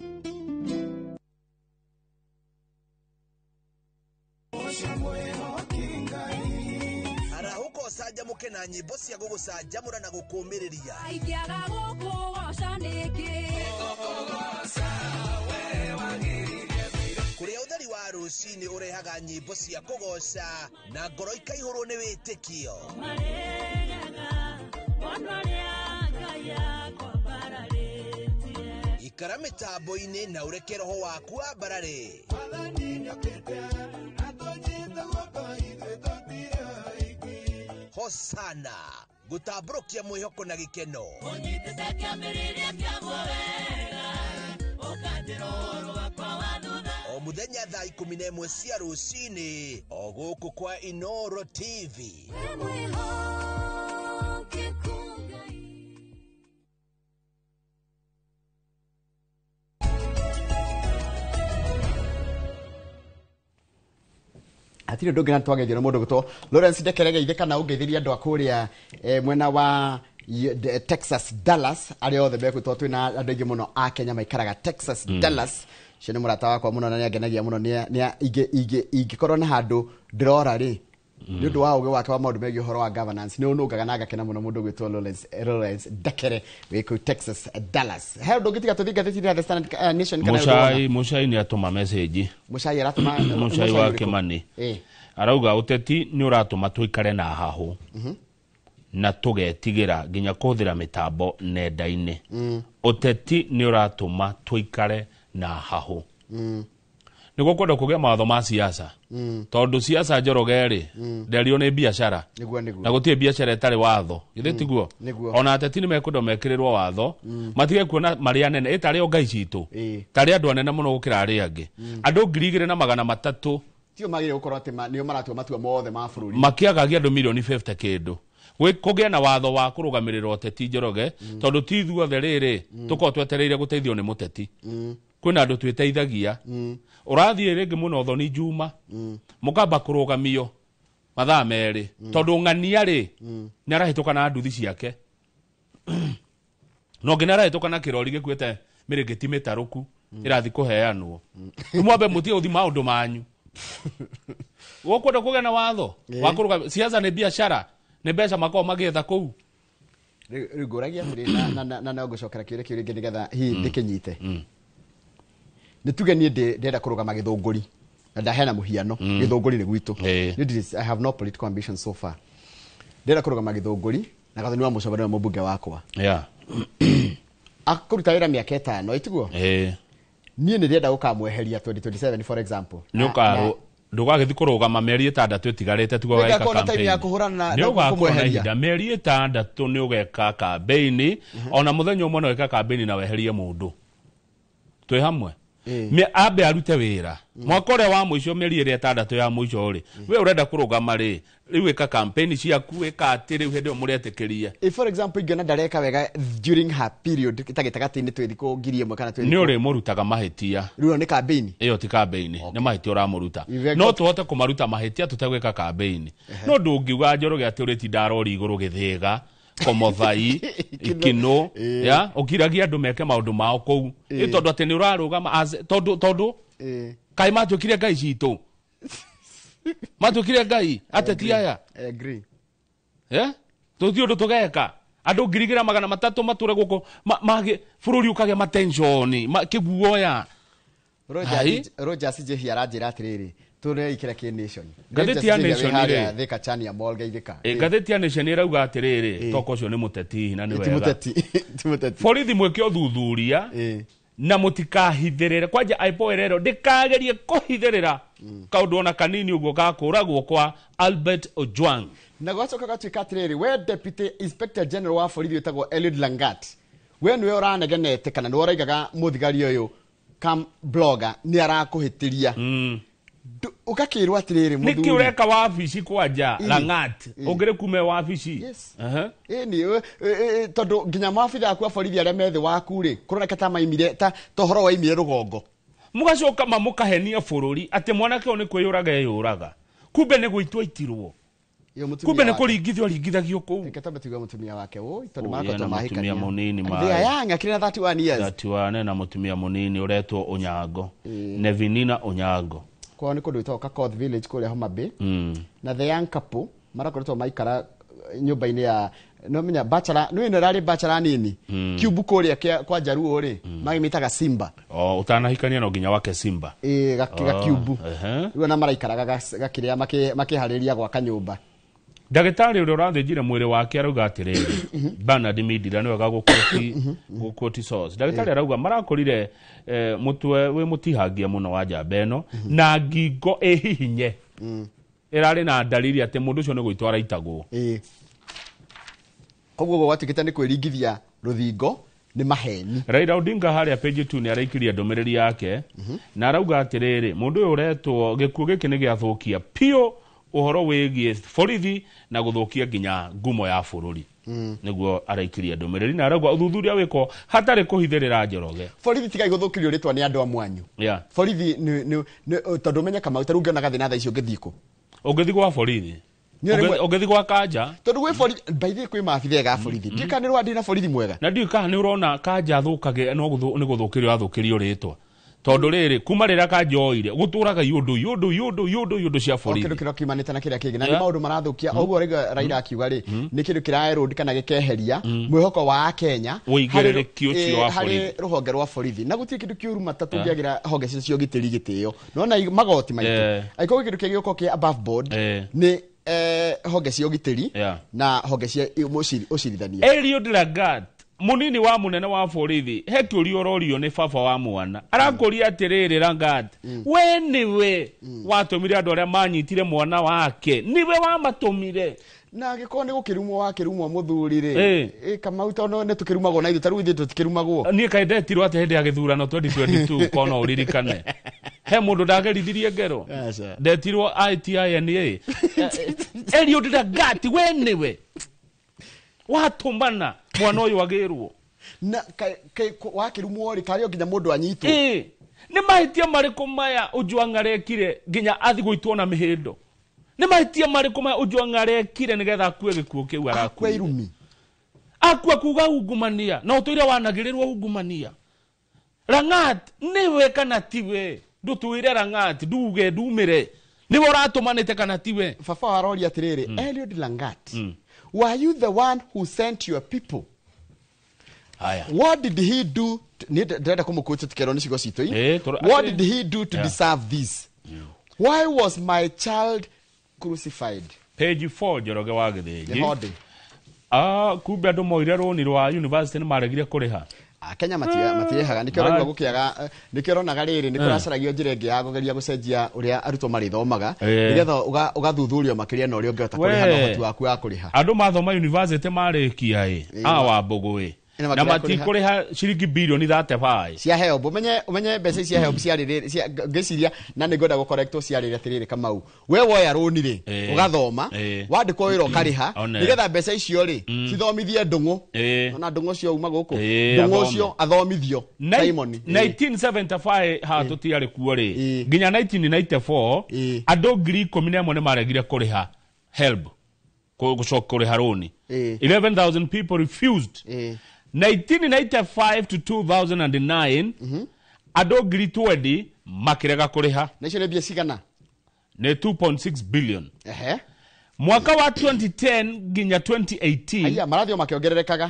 Arahũka ũcanjamũke na nyĩmbo cia gũgũcanjamũra na gũkũũmĩrĩria. Ingĩaga gũkũgoca nĩkĩ? Kũrĩa ũtheri wa rũcinĩ ũrehaga nyĩmbo cia kũgoca na ngoro ikaihũrwo nĩ wĩtĩkio. Ikara mĩtambo-inĩ na ũreke roho waku wambarare. Hosana gũtambũrũkia mwĩhoko na gĩkeno. O mũthenya thaa 11 cia rũcinĩ o gũkũ kwa Inoro TV. Hatirĩ ũndũ ũngĩ na twageithio nĩ mũndũ gwĩtwo Lawrence Ndekerege ithe kana ũngeithĩria andũ a kũrĩa mwena wa Texas Dallas, arĩa othe megwĩtwo twĩna andũ aingĩ mũno a Kenya maikaraga Texas Dallas. Ũcio nĩ mũrata wakwa mũno na nĩangenagia mũno, ingĩkorwo na handũ ndĩrora rĩ, nĩ ũndũ wa ũgĩ wake wa maũndũ megiĩ ũhoro wa governance nĩ ũnũngaga na ngakena mũno mũndũ gwĩtwo Lawrence Ndekere wĩ kũu Texas Dallas. He ũndũ ũngĩ tiga tũthiĩ ngathĩti-inĩ ya The Standard Nation kana ũndũ wona? Mũcai nĩ atũma message. Mũcai aratũma Mũcai wa ũrĩkũ? Kĩmani. Arauga ũteti nĩ ũratũma tũikare na hahũ na tũgetigĩra nginya kũhũthĩra mĩtambo nenda-inĩ. Ũteti nĩ ũratũma tũikare na hahũ. Nĩguo kwenda kũgĩa mawatho ma siasa. Tondũ siasa Njoroge rĩ, nderio nĩ biacara. Nĩguo, nĩguo. Na gũtirĩ biacara ĩtarĩ watho. Githĩ tiguo? Nĩguo. Ona ateti nĩ mekwenda mekĩrĩrwo watho, matige kuona marĩ anene, ĩ tarĩ o ngai citũ. Tarĩ andũ anene mũno gũkĩra arĩa angĩ. Andũ 2,300 Tio magĩrĩire gũkorwo atĩ nĩo maratua matua mothe ma bũrũri. Makĩagagia andũ milioni 50 kĩndũ. Kũgĩe na watho wa kũrũgamĩrĩra ũteti Njoroge, tondũ ti ithuothe rĩrĩ tũkoragwo twetereire gũteithio nĩ mũteti. Kwĩna andũ twĩteithagia. Ũrathiĩ rĩngĩ mũno Thoni Juma, mũkamba kũrũgamio mathaa merĩ, tondũ ng'ania rĩ, nĩ arahĩtũka na nduthi ciake. Na ũngĩ nĩ arahĩtũka na kĩrori gĩkuĩte mĩrĩngĩti mĩtarũku, ĩrathiĩ kũheanwo. Rĩu mwambe mũtige gũthiĩ maũndũ manyu. Gũkwenda kũgĩa na watho wa kũrũgamia siasa nĩ biacara, nĩ mbeca makoragwo magĩetha kũu. Rĩu ngũragia atĩrĩ, na no ngũcokera kĩũria kĩu rĩngĩ nĩgetha hihi ndĩkĩnyite. Nĩ tuge niĩ ndĩrenda kũrũgama Gĩthũngũri na ndaheana mũhiano, Gĩthũngũri nĩ gwitũ. I have no political ambition so far. Ndĩrenda kũrũgama Gĩthũngũri na Gathoni wa Mũcomba nĩwe mũmbunge wakwa. Akũruta wĩra mĩaka 5, ĩtiguo? Niĩ nĩ ndĩrenda gũkamweheria 2027, for example. Nĩ ũkarũ ndũgagĩthiĩ kũrũgama mĩeri 6 ĩtigarĩte tiguo Nĩngakorwo ũgeka na time campaign. ya kũhũrana Nĩ na ũgakorwo na kũmweheria. ihinda mĩeri 6 nĩ ũgeka campaign, ona mũthenya ũmwe no wĩka campaign na weherie mũndũ. Twĩ hamwe. Ambe arute wĩra. Mwaka ũrĩa wa mũico, mĩeri ĩrĩa 6 ya mũico rĩ, we ũrenda kũrũgama rĩ, rĩu ĩka campaign ciaku, ĩka atĩ rĩu hĩndĩ ĩyo mũretĩkĩrie. If, for example, ingĩona ndareka wega during her period, ta gĩtagatĩ-inĩ twĩ thikũ 1000 kana twĩ Nĩ thikũ. ũrĩmũrutaga mahĩtia. Rĩu ĩyo nĩ campaign. Ĩyo ti campaign, nĩ mahĩtia ũramũruta. Ive No tũhote kũmaruta mahĩtia tũtegwĩka campaign. No ndũngiuga Njoroge atĩ ũrĩtinda rori igũrũ Gĩthĩga, Komothai, Ikinũ, ya, ũkiragia andũ meke maũndũ mao kũu. Nĩ tondũ atĩ nĩ ũrarũgama tondũ kaĩ matuĩkire ngai citũ. Matuĩkire ngai, ateti aya. I agree. Tũthiĩ ũndũ tũgeka. Andũ 3,300 matũre gũkũ, mage bũrũri ũkagĩa matensioni, kĩguoya. Rogers Njihia aranjĩra atĩrĩrĩ, tũreikĩra kĩ Nation. Ngathĩti ya Rogers Njihia wĩ Nation harĩa rĩ. Thika Chania Mall Geithĩka. Ngathĩti ya Nation ĩrauga atĩrĩrĩ, toko ũcio nĩ mũteti na nĩ Ti wega. mũteti, ti mũteti. Borithi mwĩke ũthuthuria na mũtikahithĩrĩre. Kwanja IPOA ĩrerwo ndĩkagerie kũhithĩrĩra kaũndũ ona kanini ũguo gakũragwo kwa Albert Ojwang. Na gwacoka gatuĩka atĩrĩrĩ, we Deputy Inspector General wa borithi wĩtagwo Eliud Langat, we nĩwe ũranegenete kana nĩwe ũraigaga mũthigari ũyũ kam blogger nĩ arakũhĩtĩria. Ũgakĩrwo atĩrĩrĩ, Nĩkĩ mũthuri. ũreka wabici kwanja Langat? Ũngĩrĩ kume wabici? Yes. Ĩni, tondũ nginya maabitha aku a borithi arĩa me thĩ waku rĩ, kũroneka ta maimire, ta ũhoro waimire rũgongo. Mũgacoka mamũkahenia bũrũri atĩ mwanake ũyũ nĩ kwĩyũraga eyũraga. Kumbe nĩ gũitwo aitirwo. Iyo mũtumia Kumbe nĩ wake. kũringithio aringithagio kũu. Reke twambe tuigue mũtumia wake, oi, tondũ Oi, marakoretwo ena mũtumia mahikania. mũnini And maĩ. they are young, akĩrĩ na 31 years. 31 na mũtumia mũnini ũretwo Onyango. Nevinina Onyango. Kwao nĩ kũndũ gwĩtagwo Kakoth Village kũrĩa Homa Bay. Na the young couple marakoretwo maikara nyũmba-inĩ ya no menya bachelor, nĩ ĩno ĩrarĩ bachelor nini. Kiumbu kũrĩa kwa Jaruo rĩ, magĩmĩtaga Simba. O, ũtanahikania no nginya wake Simba. Ĩ, gakiumbu. Rĩu ona maraikaraga gakĩrĩa makĩharĩria gwaka nyũmba. Ndagĩtarĩ ũrĩa ũrathĩnjire mwĩrĩ wake arauga atĩrĩrĩ, Bernard Mindira nĩwe gagũkũti source. Ndagĩtarĩ arauga marakorire mũtwe wĩ mũtihangie mũno wa njamba ĩno na ngingo ĩhihinye. Ĩrarĩ na dalili atĩ mũndũ ũcio nĩ gũitwo araitagwo. Koguo ũguo gwatuĩkĩte nĩ kwĩringithia rũthingo nĩ maheni. Raila Odinga harĩa page 2 nĩ araikirie ndũmĩrĩri yake na arauga atĩrĩrĩ, mũndũ ũyũ ũretwo gĩkuũ gĩkĩ nĩ gĩathũkia piũ ũhoro wĩgiĩ borithi na gũthũkia nginya ngumo ya bũrũri. Nĩguo araikirie ndũmĩrĩri na arauga ũthuthuria wĩkwo hatarĩ kũhithĩrĩra Njoroge. Borithi tigai gũthũkĩrio rĩtwa nĩ andũ a mwanyu. Borithi nĩ tondũ ũmenye Kamau, ta rĩu ũngĩona gathĩna thaa ici ũngĩthiĩ kũ? Ũngĩthiĩ gwa borithi. Nĩ ũrĩ Ũngĩthiĩ gwa Kanja. Tondũ gwĩ borithi, by the way kwĩ maabitha ega a borithi. Ndiũĩ kana nĩ rwandĩ na borithi mwega. Na ndiũĩ kana nĩ ũrona Kanja athũkage, no nĩ gũthũkĩrio athũkĩrio rĩtwa. Tondũ rĩrĩ, kuma rĩrĩa Kanja oire, gũtũraga iũndũ, iũndũ, iũndũ, iũndũ, iũndũ cia O borithi. kĩndũ kĩrĩa kiumanĩte na kĩrĩa kĩngĩ. Na nĩ maũndũ marathũkia. Ũguo rĩngĩ Raila akiuga rĩ, nĩ kĩndũ kĩraerode kana gĩkeheria mwĩhoko wa Akenya Ũigĩrĩrĩki ũcio wa harĩ borithi. rũhonge rwa borithi. Na gũtirĩ kĩndũ kĩũru mata tũngĩagĩra honge cio cia ũgitĩri gĩtĩo. Nĩwona magoti maitũ. Angĩkorwo kĩndũ kĩngĩ gĩũka kĩa above board, nĩ honge cia ũgitĩri na honge cia ũcirithania. Eliud Lagat, munini wa munene wa borithi, he kĩũria ũrorio nĩ baba wa mwana. Arakũria atĩrĩrĩ, Lagat, we nĩwe watũmire andũ arĩa manyitire mwana wake, nĩwe wamatũmire. Na angĩkorwo nĩ gũkĩrumwo wakĩrumwo mũthuri rĩ, Kamau, tondũ nĩ tũkĩrumagwo na ithuĩ, ta rĩu ithuĩ tũtikĩrumagwo. Niĩ kaĩ ndetirwo atĩ hĩndĩ ya gĩthurano 2022, kono ũririkane. He mũndũ ndagerithirie ngero. Aca. Ndetirwo ITINA. Eliud Lagat, we nĩwe watũmana mwana ũyũ agĩrwo. Na wakĩrumwo rĩ, karĩ o nginya mũndũ anyitwo. Nĩ mahĩtia marĩkũ maya Ojwang arekire nginya athiĩ gũitwo na mĩhĩndo? Nĩ mahĩtia marĩkũ maya Ojwang arekire nĩgetha akue gĩkuũ kĩu arakuire? Akue irumi. Akua kuga ungumania, na ũtũire wanagĩrĩrwo ungumania. Langat, nĩwe kana tiwe? Ndũtwĩre Langat, nduge, ndumĩre. Nĩwe ũratũmanĩte kana tiwe? Baba aroria atĩrĩrĩ, Eliud Langat, were you the one who sent your people? Haya. What did he do? Nĩ ndĩrenda kũmũkũtia tũkerwo nĩ ciugo citũ Eh, i. What did he do to deserve this? Why was my child crucified? Page 4, Njoroge wa Gĩthĩnji. Nĩho ndĩ. Ah, kumbe andũ moire rũni rwa university nĩ maregire kũrĩha. Akenya matirĩhaga, nĩkĩo ũraigua gũkĩaga, nĩkĩo ũronaga rĩrĩ nĩ kũracaragio njĩra ĩngĩ ya kũgeria gũcenjia ũrĩa arutwo marĩthomaga, nĩgetha ũgathuthurio makĩria na ũrĩa ũngĩhota kũrĩha na We. ũhoti waku wa kũrĩha. Andũ mathoma university marĩkia ĩ, a wa mbũgũ ĩ, Na na makĩrega matikũrĩha ciringi bilioni 35 cia HELB. Ũmenye mbeca ici cia HELB ciarĩ ngĩciria na nĩ ngwenda gũkorektwo, ciarĩ atĩrĩrĩ, Kamau, we woya rũni rĩ, ũgathoma, wandĩkwo wĩra ũkarĩha, One. nĩgetha mbeca icio rĩ cithomithie ndũng'ũ. Ona ndũng'ũ ũcio uma gũkũ, Eh, ndũng'ũ athome. ũcio athomithio Simon. 1975 haha tũtiarĩ kuo rĩ, nginya 1994, andũ 11,000 nĩ maregire kũrĩha HELB, gũcoka kũrĩha rũni. 11,000 people refused. 1995 to 2009, andũ 20,000 makĩrega kũrĩha. Na icio nĩ mbia cigana? Nĩ 2.6 billion. Mwaka wa 2010 nginya 2018, Aya marathiĩ o makĩongererekaga.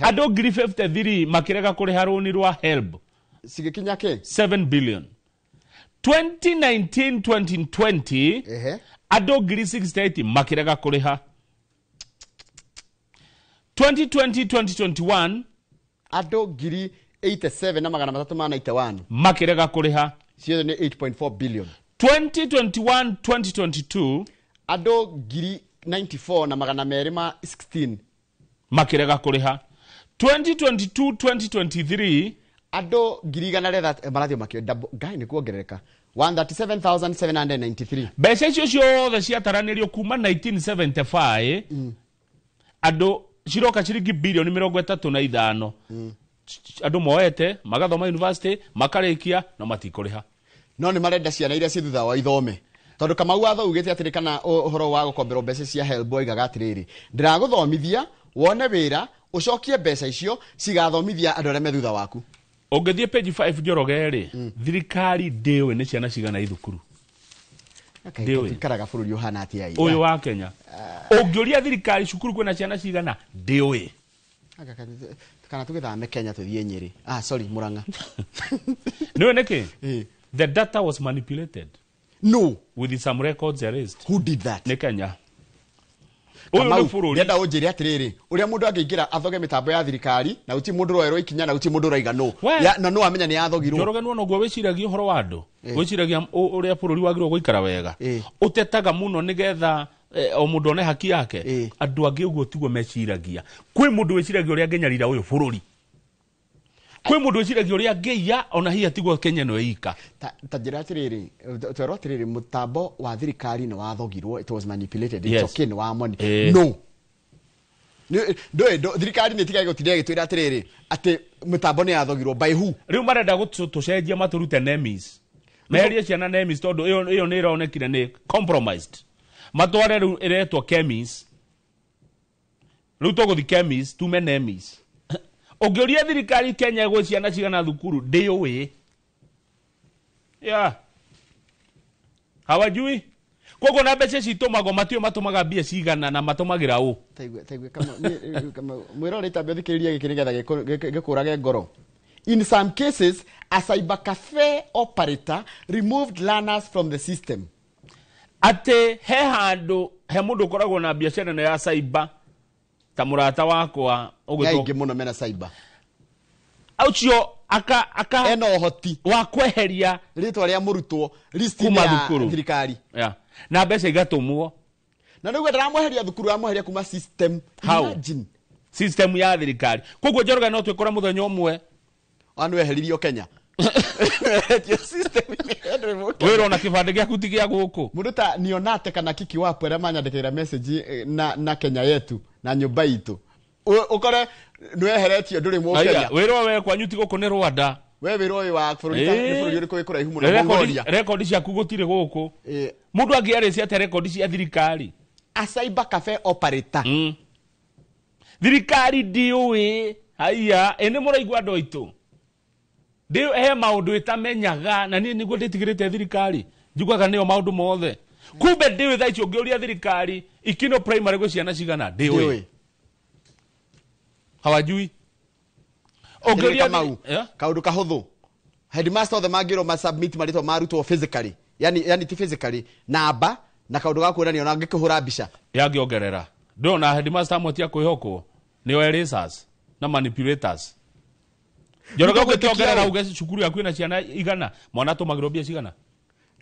Andũ 53,000 makĩrega kũrĩha rũni rwa HELB. Cigĩkinya kĩ? 7 billion. 2019 2020, andũ 68,000 makĩrega kũrĩha. 2020 2021, Andũ 87,391 makĩrega kũrĩha. Ciothe nĩ 8.4 billion. 2021 2022, Andũ 94,216 makĩrega kũrĩha. 2022 2023, Andũ 100,000 marathiĩ makĩo ngai nĩ kuongerereka, 137,793. Mbeca icio ciothe ciataranĩrio kuma 1975, andũ ciroka ciringi bilioni 35. Andũ moete magathoma university makarĩkia no matikũrĩha. No nĩ marenda ciana iria ciĩ thutha wa ithome, tondũ Kamau watho ugĩte atĩrĩ, kana ũhoro wa gũkomberwo mbeca cia HELB oigaga atĩrĩrĩ, ndĩragũthomithia wone wĩra, ũcokie mbeca icio cigathomithia andũ arĩa me thutha waku. Ũngĩthiĩ page 5, Njoroge rĩ, thirikari ndĩũĩ nĩ ciana cigana i thukuru. Ndĩũĩ. Tuikaraga bũrũri ũhana atĩa ĩ? Ũyũ wa Kenya, ũngĩũria thirikari cukuru kwĩna ciana cigana, ndĩũĩ. Kana tũgĩthame Kenya tũthiĩ Nyĩrĩ, ah sorry, Mũrang'a. Nĩũĩ nĩkĩ? The data was manipulated No. with some records erased. Who did that? Nĩ Kenya ũyũ. Kamau, Nĩ bũrũri. ndĩrenda ũnjĩre atĩrĩrĩ, ũrĩa mũndũ angĩingĩra athoge mĩtambo ya thirikari na gũtirĩ mũndũ ũroerwo ikinya na gũtirĩ mũndũ ũraiga no We. Na no amenya nĩ yathogirwo. Njoroge, nĩwona ũguo wĩciragia ũhoro wa andũ, wĩciragia ũrĩa bũrũri wagĩrĩirwo gũikara wega, ũtetaga mũno nĩgetha o mũndũ one haki yake. Andũ angĩ ũguo tiguo meciragia. Kwĩ mũndũ wĩciragia ũrĩa angĩnyarira ũyũ bũrũri, kwĩ mũndũ wĩciragia ũrĩa angĩiya, ona hihi atigwo Kenya ĩno ĩika. Ta njĩra atĩrĩrĩ, twerwo atĩrĩrĩ, mũtambo wa thirikari nĩ wathogirwo, it was manipulated. It's okay, nĩ wa money. No. Ndũĩ thirikari nĩ ĩtigage gũtinda ĩgĩtwĩra atĩrĩrĩ atĩ mũtambo nĩ yathogirwo by who? Rĩu marenda tũcenjie, matũrute NEMIS, meherie ciana NEMIS, tondũ ĩyo nĩ ĩronekire nĩ compromised. Matware rĩu ĩretwo KEMIS. Rĩu tũgũthi KEMIS, tume NEMIS. Ũngĩũria thirikari Kenya gwĩ ciana cigana thukuru, ndĩũĩ. Yeah. Hawajui. Koguo na mbeca ici itũmagwo, matiũĩ matũmaga mbia cigana na matũmagĩra ũ. Taigue taigue kama kama mwĩrore itambe ũthikĩrĩrie gĩkĩ nĩgetha gĩkũrage ngoro. In some cases, a cyber cafe operator removed learners from the system. Atĩ he handũ he mũndũ ũkoragwo na biacara ĩno ya cyber, ta mũrata wakwa Nĩ aingĩ mũno mena cyber. Ũcio aka ena ũhoti wa kweheria rĩtwa rĩa mũrutwo list-inĩ kuma ya thukuru. thirikari. Yeah. Na mbeca igatũmwo. Na rĩu ndaramweheria thukuru, aramweheria kuma system. How? Imagine. System ya thirikari. Koguo Njoroge, no twĩkore mũthenya ũmwe Ona weheririo Kenya. Weheretio system. Wĩra ona kĩbandĩ gĩaku ti gĩa gũkũ. Mũndũ ta nionate kana kiki wapo arĩa manyandĩkĩra message na Kenya yetu na nyũmba itũ, ũkore nĩweheretio, ndũrĩ Aya, mũkenya. wĩra we kwanyu ti gũkũ, nĩ Rwanda. We wĩra ũyũ wa bũrũri nĩ bũrũri ũrĩkũ wĩ kũraihu mũno? Rekondi Mongolia. Rekondi ciaku gũtirĩ gũkũ. Mũndũ angĩarĩcia atĩa rekondi cia thirikari? A cyber cafe operator. Thirikari ndiũĩ. Haiya, ĩ nĩ mũraigua andũ aitũ, ndĩ he maũndũ ĩtamenyaga, na niĩ nĩguo ndĩtigĩrĩte thirikari, njiguaga nĩyo maũndũ mothe, kumbe ndĩũĩ. Thaa ici ũngĩũria thirikari Ikino Primary gwĩ ciana cigana, ndĩũĩ. Ndĩũĩ. Hawajui. Ũngĩũria Kamau, Yeah. kaundu kahuthu, headmaster othe mangĩrwo ma submit marĩtwa ma arutwo physically, yani ti physically, namba na kaundu ga kuonania, ona ngĩkĩhũra mbica. Yangĩongerera ndĩrona headmaster amwe ti a kwĩhokwo, nĩo erasers na manipulators. Njoroge, Nĩguo gwĩtĩkia ũngĩkĩongerera ũ. uge cukuru yaku ĩna ciana 100, mwana atũmagĩrwo mbia cigana?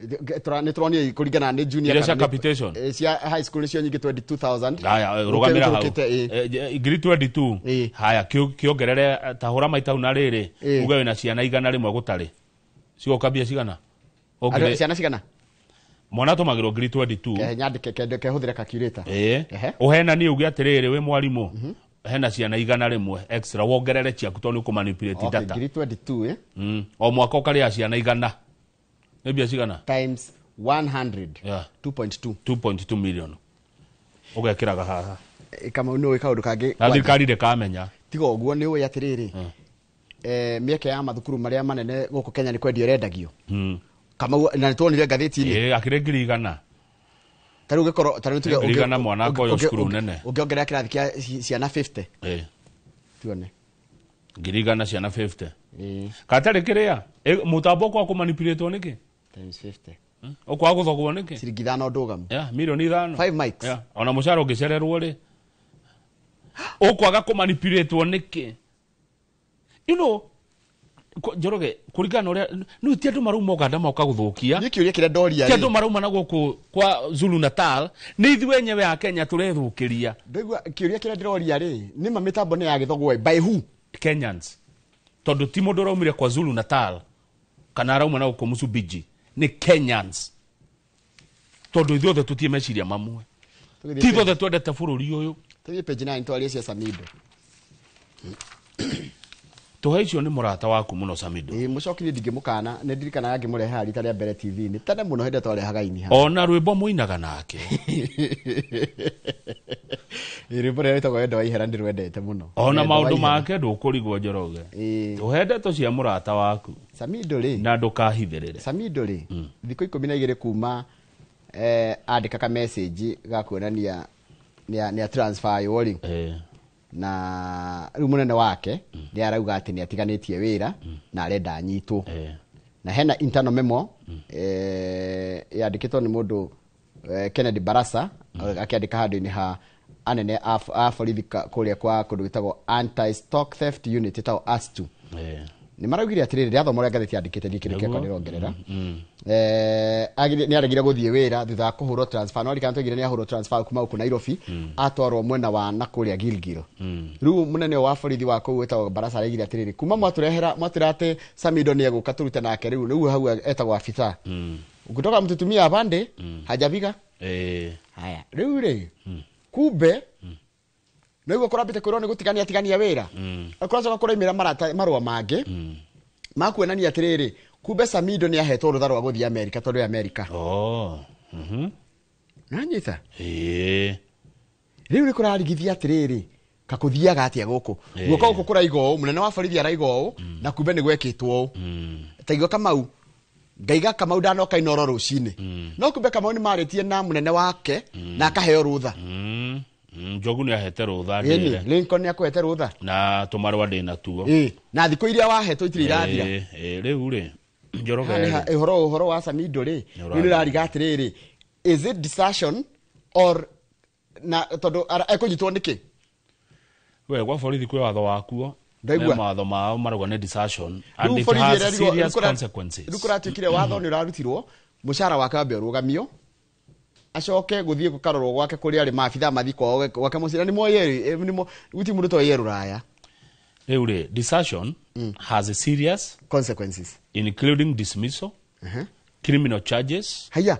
Nĩ tũronio kũringana nĩ junior Iria cia kana capitation. Cia high school nĩcio nyingĩ, 22,000. Haya, rũgamĩra hau. Ũkĩte, ĩ. 22,000. Ĩ. Haya, kĩongerere, ta hũra maita hau na rĩrĩ. Ĩ. Uge wĩna ciana 100 gũtarĩ, cigoka mbia cigana? Ciana cigana? Mwana atũmagĩrwo 22,000. Kehe nyandĩke kehũthĩre calculator. Ĩ. Ehe. Ũhenanie uge atĩrĩrĩ, wĩ mwarimũ, hena ciana 100 extra, wongerere ciaku tondũ nĩ ũkũmanipulate data. 22,000, eh? O mwaka ũkarĩha ciana 100, nĩ mbia cigana? Times 100. Yeah. 2.2. 2.2 million ũgekĩraga haha. Kamau, nĩ ũĩ kaũndũ kangĩ? Na thirikari ndĩkamenya. Tiga ũguo, nĩ ũĩ atĩrĩrĩ, mĩeke ya mathukuru marĩa manene gũkũ Kenya nĩ kwendio ĩrendagio, Kamau, na nĩ tuonire ngathĩti-inĩ. Ĩ, akĩrĩ 100,000. Ta rĩu ũngĩkorwo, ta rĩu tuge 100,000 mwana akoywo cukuru nene. Ũngĩongerera kĩrathi kĩa ciana 50. Tuone. 100,000 ciana 50. Ĩ. Katarĩ kĩrĩa mũtambo ũkwaga kũmanipulate nĩkĩ? Times 50. Ũkwaga gũthogwo nĩkĩ? Ciringi 5 ndũgamu. Yeah, mirioni 5. Five mics. Yeah. Ona mũcara ũngĩcererwo rĩ, ũkwaga kũmanipulate nĩkĩ? Njoroge, kũringana na ũrĩa nĩ ti andũ marauma Uganda moka gũthũkia. Niĩ kĩũria kĩrĩa ndoria Ti andũ rĩ, marauma na gũkũ kwa Zulu Natal, nĩ ithuĩ enyewe a Kenya tũrethũkĩria. Ndaigua kĩũria kĩrĩa ndĩroria rĩ, nĩ ma mĩtambo nĩ yagĩthogwo by who? Kenyans, tondũ ti mũndũ ũraumire kwa Zulu Natal kana arauma na gũkũ Msumbiji, nĩ Kenyans, tondũ ithuothe tũtie meciria mamwe. Tũgĩthiĩ Ti ithuothe twendete bũrũri ũyũ. Tũthiĩ page 9, twarie cia Samido. Tũhe icio, nĩ mũrata waku mũno Samido. Ĩ, mũcokirie, ndingĩmũkana, nĩ ndirikanaga ngĩmũrehe haha rita rĩa mbere TV-inĩ tene mũno, hĩndĩ ĩrĩa twarehaga ini haha. Ona rwĩmbo mũinaga nake. Ĩ, rwĩmbo rũrĩa rwĩtagwo Wendo wa Ihera ndĩrwendete mũno. Ona Wendo wa maũndũ Ihera. make ndũkũrigwo, Njoroge. Ĩ. Tũhe ndeto cia mũrata waku. Samido rĩ, na ndũkahithĩrĩre. Samido rĩ, thikũ 12 kuma andĩka ka message ga kuonania nĩ transfer yo rĩ, na rĩu mũnene wake nĩ arauga atĩ nĩ atiganĩtie wĩra na arenda anyitwo. Na hena internal memo yandĩkĩtwo nĩ mũndũ Kennedy Barasa, akĩandĩka handũ-inĩ ha anene a borithi kũrĩa kwa kũndũ gwĩtagwo anti stock theft unit, ĩtagwo ASTU. Nĩ maraugire atĩrĩrĩ, rĩathoma ũrĩa ngathĩti yandĩkĩte, niĩ kĩndũ kĩakwa ndĩrongerera. Nĩ aregire gũthiĩ wĩra thutha wa kũhũrwo transfer, no rikana twaigire nĩ ahũrwo transfer kuma gũkũ Nairobi, atwarwo mwena wa na kũrĩa Gilgil. Rĩu mũnene ũyũ wa borithi wa kũu wĩtagwo Barasa araigire atĩrĩrĩ, kuma mwatũrehera mwatwĩra atĩ Samido nĩ egũka tũrute nake, rĩu hau etagwo afisa kutoka mtutumia apande hajaviga. Haya, rĩu rĩ, kumbe nĩguo kũrambĩte kwĩrwo nĩ gũtigania tigania wĩra, kũracoka kũraimĩra marũa mangĩ ma kuonania atĩrĩrĩ, kumbe Samido nĩ ahetwo rũtha rwa gũthiĩ Amerika, tondũ Amerika. Oh. Nanyita. Rĩu nĩ kũrarigithia atĩrĩrĩ, kakũthiaga atĩa gũkũ? Guoko gũkũ kũraiga ũũ, mũnene wa borithi araiga ũũ, na kumbe nĩ gwekĩtwo ũũ. Taigua Kamau, ngaiga Kamau ndanoka Inoro rũcinĩ, no kumbe Kamau nĩ marĩtie na mũnene wake na akaheo rũtha. Njogu nĩ ahete rũtha. Ĩni. Ndĩre. Lincoln nĩ akũhete rũtha. Na tũmarũa ndĩ natuo. Ĩ, na thikũ iria wahetwo itirĩ irathira. Rĩu rĩ, Njoroge Haha nĩ rĩ. ũhoro wa Samido rĩ, Nĩ rĩu nĩ ũrariga atĩrĩrĩ, is it desertion or na tondũ ekũnyitwo nĩkĩ? We, gwa borithi kwĩ watho wakuo. Ndaigua. Me mawatho mao marauga nĩ desertion and Rĩu it borithi has ĩrerigwo- serious consequences. Rĩu kũratuĩkire watho nĩ ũrarutirwo, mũcara wake wambe ũrũgamio, acoke gũthiĩ gũkarorwo gwake kũrĩa arĩ, maabithaa mathiĩ kwao gwake mũciĩ, na nĩ moĩ guti mũndũ toĩ rũraya. Rĩu rĩ, desertion has a serious consequences, including dismissal, criminal charges. Haya,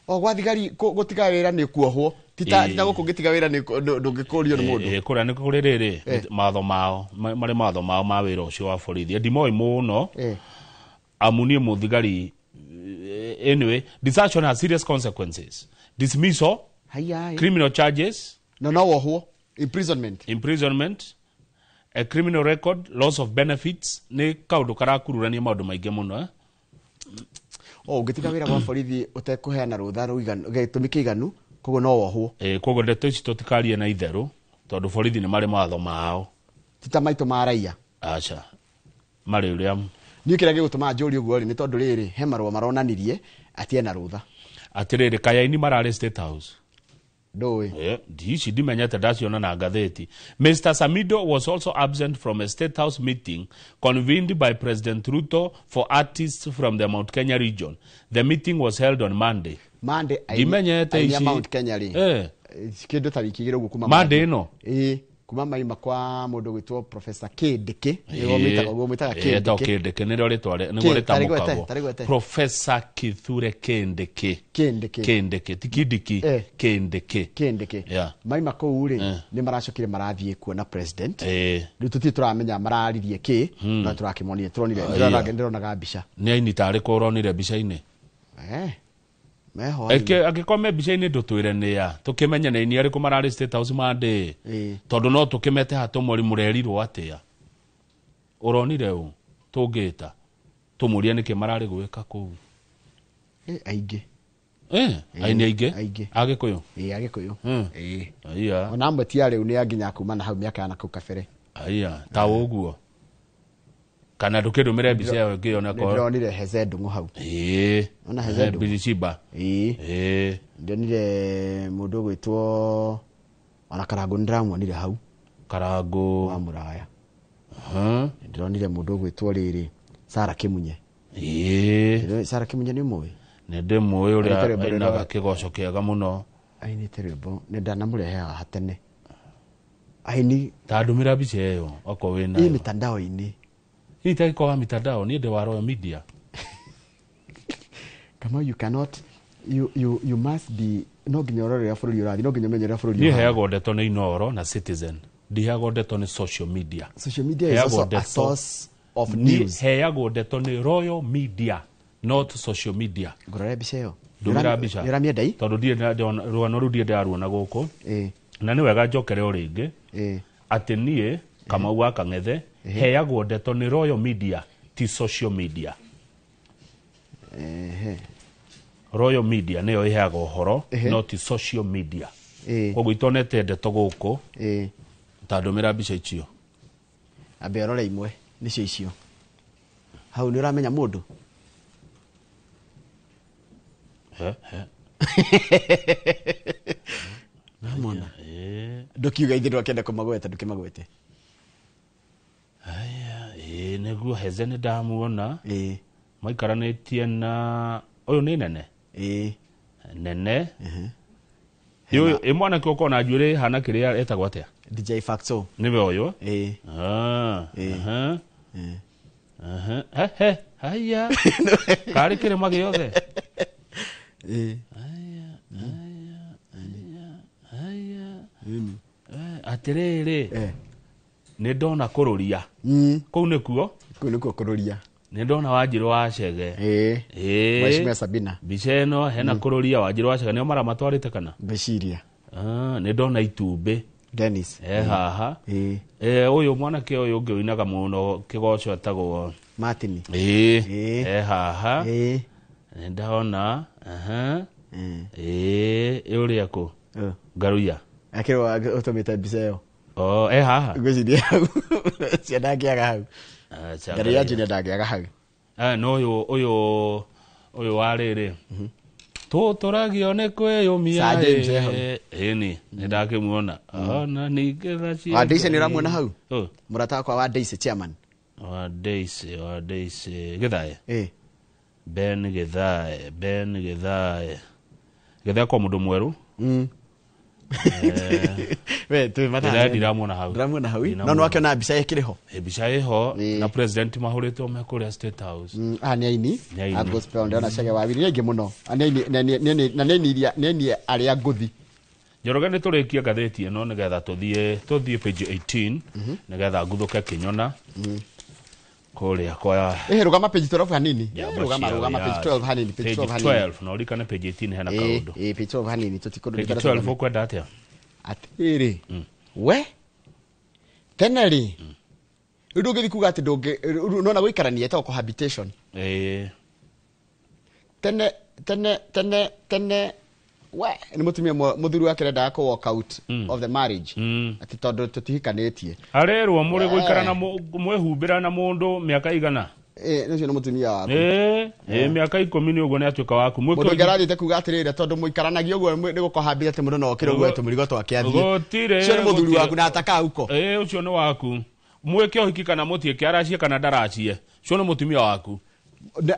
o gwa thigari gũtiga wĩra nĩ kuohwo, tita Ĩĩ. tita gũkũ ũngĩtiga wĩra nĩ ndũngĩkũrio nĩ mũndũ. Kũrĩa nĩ kũrĩ rĩrĩ mawatho mao, marĩ mawatho mao ma wĩra ũcio wa borithi, ndimoĩ mũno amu niĩ mũthigari. Anyway, desertion has serious consequences: dismissal, Haya, criminal charges. No no wohwo, imprisonment. Imprisonment, a criminal record, loss of benefits. Nĩ kaũndũ karakururania maũndũ maingĩ mũno, eh? O ũngĩtiga wĩra gwa borithi ũtekũheana rũtha rũiganu, gĩtũmi kĩiganu, koguo no wohwo. Koguo ndeto ici tũtikarie na itherũ, tondũ borithi nĩ marĩ mawatho mao. Tita maitũ ma raia. Aca marĩ ũrĩa Niĩ kĩrĩa gĩgũtũma njũrie ũguo rĩ, nĩ tondũ rĩrĩ he marũa maronanirie atĩ ena rũtha. Atĩrĩrĩ, kayaini mararĩ State House? Ndũĩ. Ici ndimenyete, ndaciona na ngathĩti. Mr Samido was also absent from a State House meeting convened by President Ruto for artists from the Mount Kenya region. The meeting was held on Monday. Monday Ndimenyete aini a ici. Mount Kenya rĩ, kĩndũ ta wiki igĩrĩ ũguo kuma Monday ĩno? Ĩĩ, kuma maima kwa mũndũ gwĩtwo Professor Kindiki, nĩguo mwĩtaga ũguo, mwĩtaga Etagwo Kindiki. Kindiki, nĩrĩo rĩtwa nĩguo Ki- tarĩgwete, rĩtamũkagwo. tarĩgwete. Professor Kithure Kindiki. Kindiki. Kindiki ti Kindiki. Kindiki. Kindiki. Maima kũu rĩ, nĩ maracokire marathiĩ kuona president. Rĩu tũtirĩ tũramenya mararirie kĩ, no tũrakĩmonire, tũronire, ndĩronaga mbica. Nĩ aini tarĩ kũ ũronire mbica-inĩ? Meho. Angĩkorwo me mbica-inĩ, ndũtwĩre nĩa, tũkĩmenye nĩ aini arĩkũ mararĩ State House Monday, tondũ no tũkĩmete ha tũmori mũrerirwo atĩa, ũronire ũ, tũngĩta tũmũrie nĩkĩ mararĩ gwĩka kũu. Aingĩ. Aini aingĩ. Aingĩ. Agĩkũyũ. Ĩĩ, Agĩkũyũ. Aya. Ona amwe ti arĩu, nĩ nginya kuma na hau mĩaka ya na kau kabere. Aya, ta ũguo, kana ndũkĩndũmĩre mbica ĩyo ĩngĩona. Nĩ ndĩronire Heze Ndung'u hau. Ona Heze Ndung'u. Biliciba. Ĩĩ. Ndĩronire mũndũ ũgwĩtwo ona Karangũ, nĩ ndĩramuonire hau. Karangũ wa Mũraya. Ndĩronire mũndũ ũgwĩtwo rĩrĩ Sara Kĩmunye. Sara Kĩmunye nĩ ũmũĩ? Nĩ ndĩmũĩ, Ainĩte ũrĩa rwĩmbo ainaga rũrĩa- kĩgoco kĩega mũno. Ainĩte rwĩmbo, nĩ ndanamũrehe haha tene, aini. Ta ndũmĩra mbica ĩyo okorwo wĩ ĩ nayo. Mitandao-inĩ. Hihi tagĩkorwo wa mitandao, niĩ ndĩ wa Royal Media. Kama you cannot, you must be, no nginya ũrore ũrĩa bũrũri ũrathiĩ, no nginya ũmenye ũrĩa bũrũri Niĩ ũhana. heagwo ndeto nĩ Inoro na Citizen, ndiheagwo ndeto nĩ social media. Social media is Heagwo also a ndeto- source of Niĩ news. heagwo ndeto nĩ Royal Media, not social media. Ngũrore mbica ĩyo. Ndũmĩra mbica. Nĩ ũramĩenda i? Tondũ ndirĩ rũgano rũu ndirĩ ndĩraruona gũkũ. Na nĩ wega njokere o rĩngĩ atĩ niĩ Kamau wa Kang'ethe heagwo ndeto nĩ Royal Media, ti social media. Royal Media nĩyo ĩheaga ũhoro, no ti social media. Koguo itonete ndeto gũkũ. Ta ndũmĩra mbica icio. Ambe ũrore imwe nĩcio icio hau, nĩ ũramenya mũndũ? He, he. Namona ndũkiuga ithe ndwakĩenda kũmagweta, ndũkĩmagwete. Ĩĩ, nĩguo Heze nĩ ndamuona maikaranĩtie na ũyũ nĩ nene nene. Ũyũ ĩ mwanake ũkorwo na njuĩrĩ hana kĩrĩa etagwo atĩa? DJ Facto. Nĩwe ũyũ? Ah, aha. Aha. He, he, haya karĩ kĩrĩma gĩothe. Atĩrĩrĩ, nĩ ndona kũrũria kũu nĩkuo. Kũu nĩkuo kũrũria. Nĩ ndona Wanjirũ wa Chege. Mheshimiwa Sabina. Mbica ĩno hena kũrũria, Wanjirũ wa Chege, nĩo maramatwarĩte kana? Ngwĩciria. Ah, nĩ ndona itumbĩ. Dennis. E haha. Ũyũ mwanake ũyũ ũngĩ ũinaga mũno kĩgoco etagwo Martin. Ĩĩ, e haha. Nĩ ndona aha. Ĩĩ, ũrĩa kũ Ngaruiya. Akĩrwo ũtũmĩte mbica ĩyo. Oh, e haha. Ngwĩciria hau cia ndangĩaga hau. Acha. Ngaruiya Junior ndangĩaga hau. No ũyũ wa rĩrĩ tũtũragio nĩ kwĩyũmia. Sir James e hau. Ĩni nĩ ndakĩmuona ona ningĩ tha cia Wa Daisy nĩ ũramuona hau? Ũ. Mũrata wakwa wa Daisy, chairman. Wa Daisy, wa Daisy Gĩthae. Ben Gĩthae, Ben Gĩthae, Gĩthae kwa mũndũ mwerũ. We twĩ mathaa. Gĩthae ndiramuona hau. Ndiramuona hau. No Ndinamuona. nĩ wakĩona mbica ĩkĩrĩ ho. Mbica ĩho na president mahũrĩtwo me kũrĩa State House. Aya nĩ aini Nĩ aini. A gospel, ndĩrona Chege wa Wiri, nĩ aingĩ mũno. Ah, nĩ aini na nĩ aini iria, nĩ aini arĩa ngũthi. Njoroge, nĩ tũrĩkie ngathĩti ĩno nĩgetha tũthiĩ page 18, nĩgetha nguthũke kĩnyona kũrĩa kwa Ĩhĩ, rũgama page 12 hanini. Njamba Rũgama, cia rũgama page wĩyathi. 12 hanini, page Page 12 hanini. 12, na ũririkane page 18 hena kaũndũ. Ĩĩ, page 12 hanini, tũtikũndũ. Page 12 ũkwenda atĩa? Atĩrĩrĩ, we tene rĩ, rĩu ndũngĩthiĩ kuga atĩ ndũngĩ rĩu nona gũikarania ĩtagwo cohabitation. Tene tene tene tene We nĩ mũtumia mũthuri wake arendaga kũ walk out of the marriage atĩ tondũ tũtihikanĩtie. Arerwo mũrĩ gũikara na mwĩhumbĩra na mũndũ mĩaka igana. Ũcio nĩ mũtumia waku. Mĩaka 10 nĩ ũguo nĩ atuĩka waku. Mũndũ ũngĩ arathiĩte kuga atĩrĩrĩ tondũ mũikaranagia ũguo nĩ gũkohambia atĩ mũndũ no okĩre ũguo tũmũrigo twake athiĩ. Ũcio nĩ mũthuri waku na atakauko. Ũcio nĩ waku. Mwĩke ũhiki kana mũtiĩke, aracie kana ndaracie, ũcio nĩ mũtumia waku.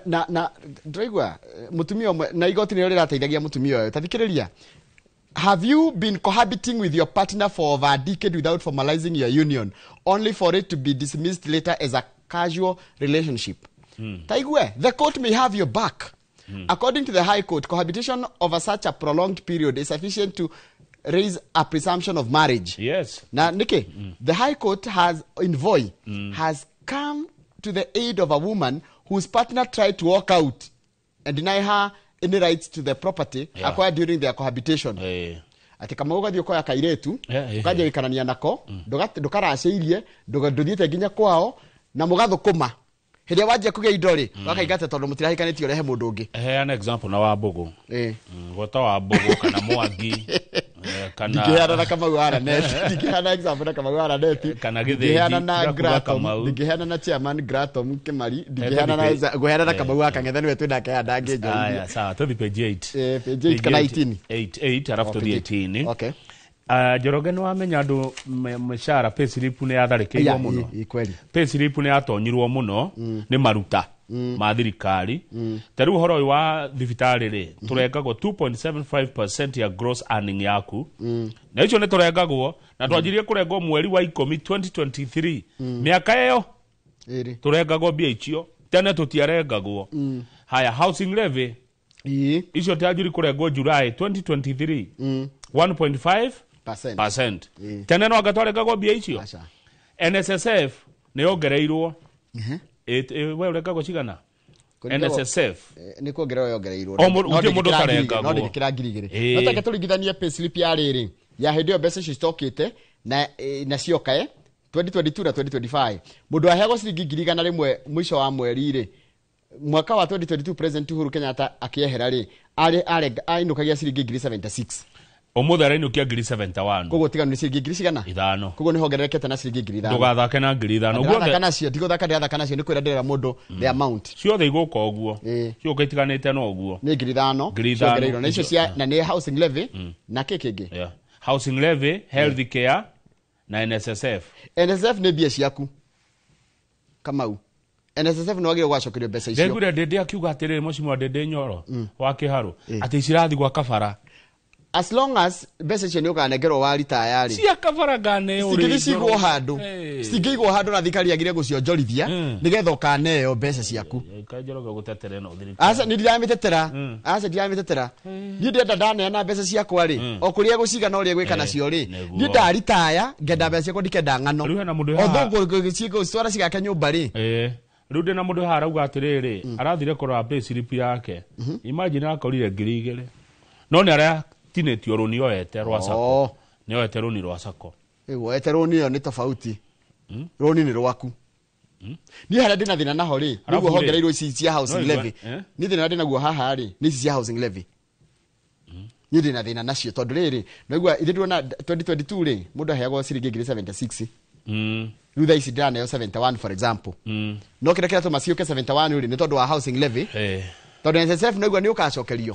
Na ndĩraigua mũtumia ũmwe na igoti nĩrĩo rĩrateithagia mũtumia ũyũ. Ta thikĩrĩria. Have you been cohabiting with your partner for over a decade without formalizing your union, only for it to be dismissed later as a casual relationship? Taigue, the court may have your back. According to the High Court, cohabitation over such a prolonged period is sufficient to raise a presumption of marriage. Yes. Now, Nikki, the High Court has, in Voi, has come to the aid of a woman whose partner tried to walk out and deny her any rights to the property acquired during their cohabitation. Ati kama ugathiĩ ũkoya kairĩtu, ũkanjia gũikarania nako, ndũkaracĩirie, ndũthiĩte nginya kwao, na mũgathũkũma. Hĩndĩ ĩrĩa wanjia kũgĩa indo rĩ, wakaingata tondũ mũtirahikanĩtie ũrehe mũndũ ũngĩ. Heana example na Wambũgũ. Gwata Wambũgũ kana Mwangi. Kana ndingĩheana na Kamau wa Raneti, ndingĩheana example na Kamau wa Raneti, kana Gĩthĩnji, ndingĩheana na ndirakuga Gratom, Kamau. ndingĩheana na chairman Gratom Kimari, ndingĩheana na ngũheana na Kamau wa Kang'ethe nĩwe twĩ nake haha ndangĩnjoria. Aya, sawa, tũthiĩ page 8. Page 8 kana 18. 8, alafu tũthiĩ 18. Okay. Njoroge nĩ wamenya andũ mĩcara pay slip nĩ yatharĩkĩirwo mũno. Kweli. Pay slip nĩ yatonyirwo mũno nĩ maruta ma thirikari. Ta rĩu ũhoro ũyũ wa thibitarĩ rĩ, tũrengagwo 2.75% ya gross earning yaku. Na icio nĩ tũrengagwo na twanjirie kũrengwo mweri wa 10 2023. Mĩaka ĩyo tũrengagwo mbia icio, tene tũtiarengagwo. Haya, housing levy icio tianjiri kũrengwo July 2023. 1.5%. Tene no anga twarengagwo mbia icio. NSSF nĩ yongereirwo. We ũrengagwo cigana? NSSF nĩ kuongererwo yongereirwo. Gũtirĩ mũndũ ũtarengagwo. No ndĩgĩkĩra 2,000. No take tũringithanie pay slip ya rĩrĩ ya hĩndĩ ĩyo mbeca icio citokĩte na cioka 2022 na 2025. Mũndũ aheagwo ciringi 100,000 mũico wa mweri rĩ, mwaka wa 2022 President Uhuru Kenyatta akĩehera rĩ, ainũkagia ciringi 76. Ũmũthĩ arainũkia 71. Koguo tiganu nĩ ciringi 5,000 cigana? 5. Koguo nĩ hongererekete na ciringi 5,000. Ndũgathake na 5,000. Ndũgathaka nacio, ndigũthaka ndĩrathaka nacio nĩ kwĩra ndĩrera mũndũ the amount. Ciothe igũka ũguo. Ciũka itiganĩte na ũguo. Nĩ 5,000. 5,000. Ciongereirwo. Na icio cia, na nĩ housing levy, na kĩ kĩngĩ? Housing levy, health care na NSSF. NSSF nĩ mbia ciaku. Kamau. NSSF nĩ wagĩrĩirwo gwacokerio mbeca icio. Ndaiguire Ndĩndĩ akiuga atĩrĩrĩ, mũcimwa Ndĩndĩ Nyoro wa Kĩharũ, atĩ icirathiĩ gwa kabara. As long as mbeca icio nĩ ũkanengerwo wa ritaya rĩ, cia kabara ngane ũrĩ cingĩthiĩ cigwo njoro. handũ, cingĩigwo handũ na thirikari yagĩrĩire gũcionjorithia, nĩgetha ũkaneo mbeca ciaku. Kaĩ Njoroge gũtetera ĩno thirikari. Aca, nĩ ndiramĩtetera. Aca, ndiramĩtetera. Niĩ ndĩrenda ndaneana mbeca ciakwa rĩ, o kũrĩa gũciga na ũrĩa gwĩka nacio rĩ, niĩ ndaritaya, ngenda mbeca ciakwa ndikenda ng'ano. Rĩu hena mũndũ O haha. thũngũ citwara cigake nyũmba rĩ. Rĩu ndĩna mũndũ haha arauga atĩrĩrĩ, arathire kũrora pay slip yake. Imagine akorire 2,000. No nĩ aratinĩtio rũni oete rwa sacco. Nĩ oete rũni rwa sacco. Woete rũni ĩyo nĩ tofauti. Rũni nĩ rwaku. Niĩ harĩa ndĩna thĩna naho rĩ, Arabu nĩguo rĩ, hongereirwo ici cia housing no igua, levy. Niĩ thĩna ndĩna naguo haha rĩ, nĩ ici cia housing levy. Niĩ ndĩna thĩna nacio tondũ rĩrĩ, naigua ithuĩ tuona 2022 rĩ, mũndũ aheagwo ciringi 76. Rĩu thaa ici ndĩraneo 71 for example. No kĩrĩa kĩratũma ciũke 71 rĩ, nĩ tondũ wa housing levy. Tondũ NSSF naigua nĩ ũkacokerio.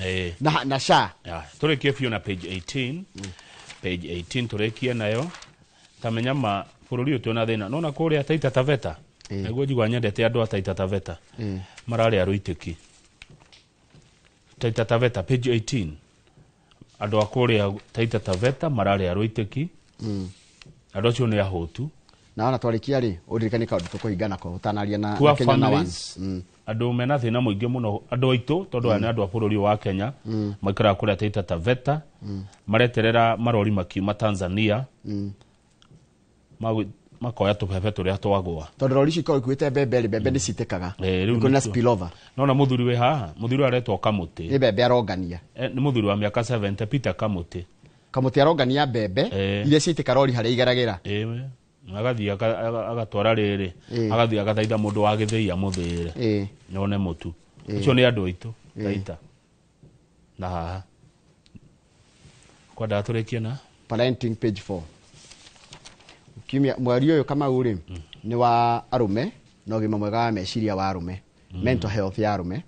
Na SHA. Tũrĩkie biũ na page 18. Page 18 tũrĩkie nayo. Tamenya ma bũrũri ũyũ twĩna thĩna. Nona kũrĩa Taita Taveta. Nĩguo njigua nyendete andũ a Taita Taveta. Mararĩa rũitĩki. Taita Taveta page 18. Andũ a kũrĩa Taita Taveta mararĩa rũitĩki. Andũ acio nĩ ahũtu. Na ona twarĩkia rĩ, ũririkane kaũndũ tũkũhinga nako ũtanaria na Poor Kenya na families, one. Andũ mena thĩna mũingĩ mũno, andũ aitũ, tondũ aya nĩ andũ a bũrũri ũyũ wa Kenya, maikaraga kũrĩa Taita Taveta, mareterera marori makiuma Tanzania, makoya tũbebe tũrĩa twagwa. Tondũ rori icio ikoragwo ikuĩte mbembe rĩ, mbembe nĩ citĩkaga. Rĩu Nĩ kũrĩ na nĩkĩo. spillover. Nona mũthuri wĩ haha, mũthuri ũyũ aretwo Kamũtĩ. Nĩ mbembe arongania. Nĩ mũthuri wa mĩaka 70, Peter Kamũtĩ. Kamũtĩ arongania mbembe, iria ciitĩka rori harĩa igeragĩra. Agathiĩ agatwara rĩrĩ, agathiĩ agathaitha mũndũ wa gĩthĩi amũthĩĩre. None mũtu. Ũcio nĩ andũ aitũ, Taita. Na haha. Kwendaga tũrĩkie na Parenting, page 4. Kiumia mweri ũyũ, Kamau rĩ, nĩ wa arũme na ũgima mwega wa meciria wa arũme, mental health ya arũme.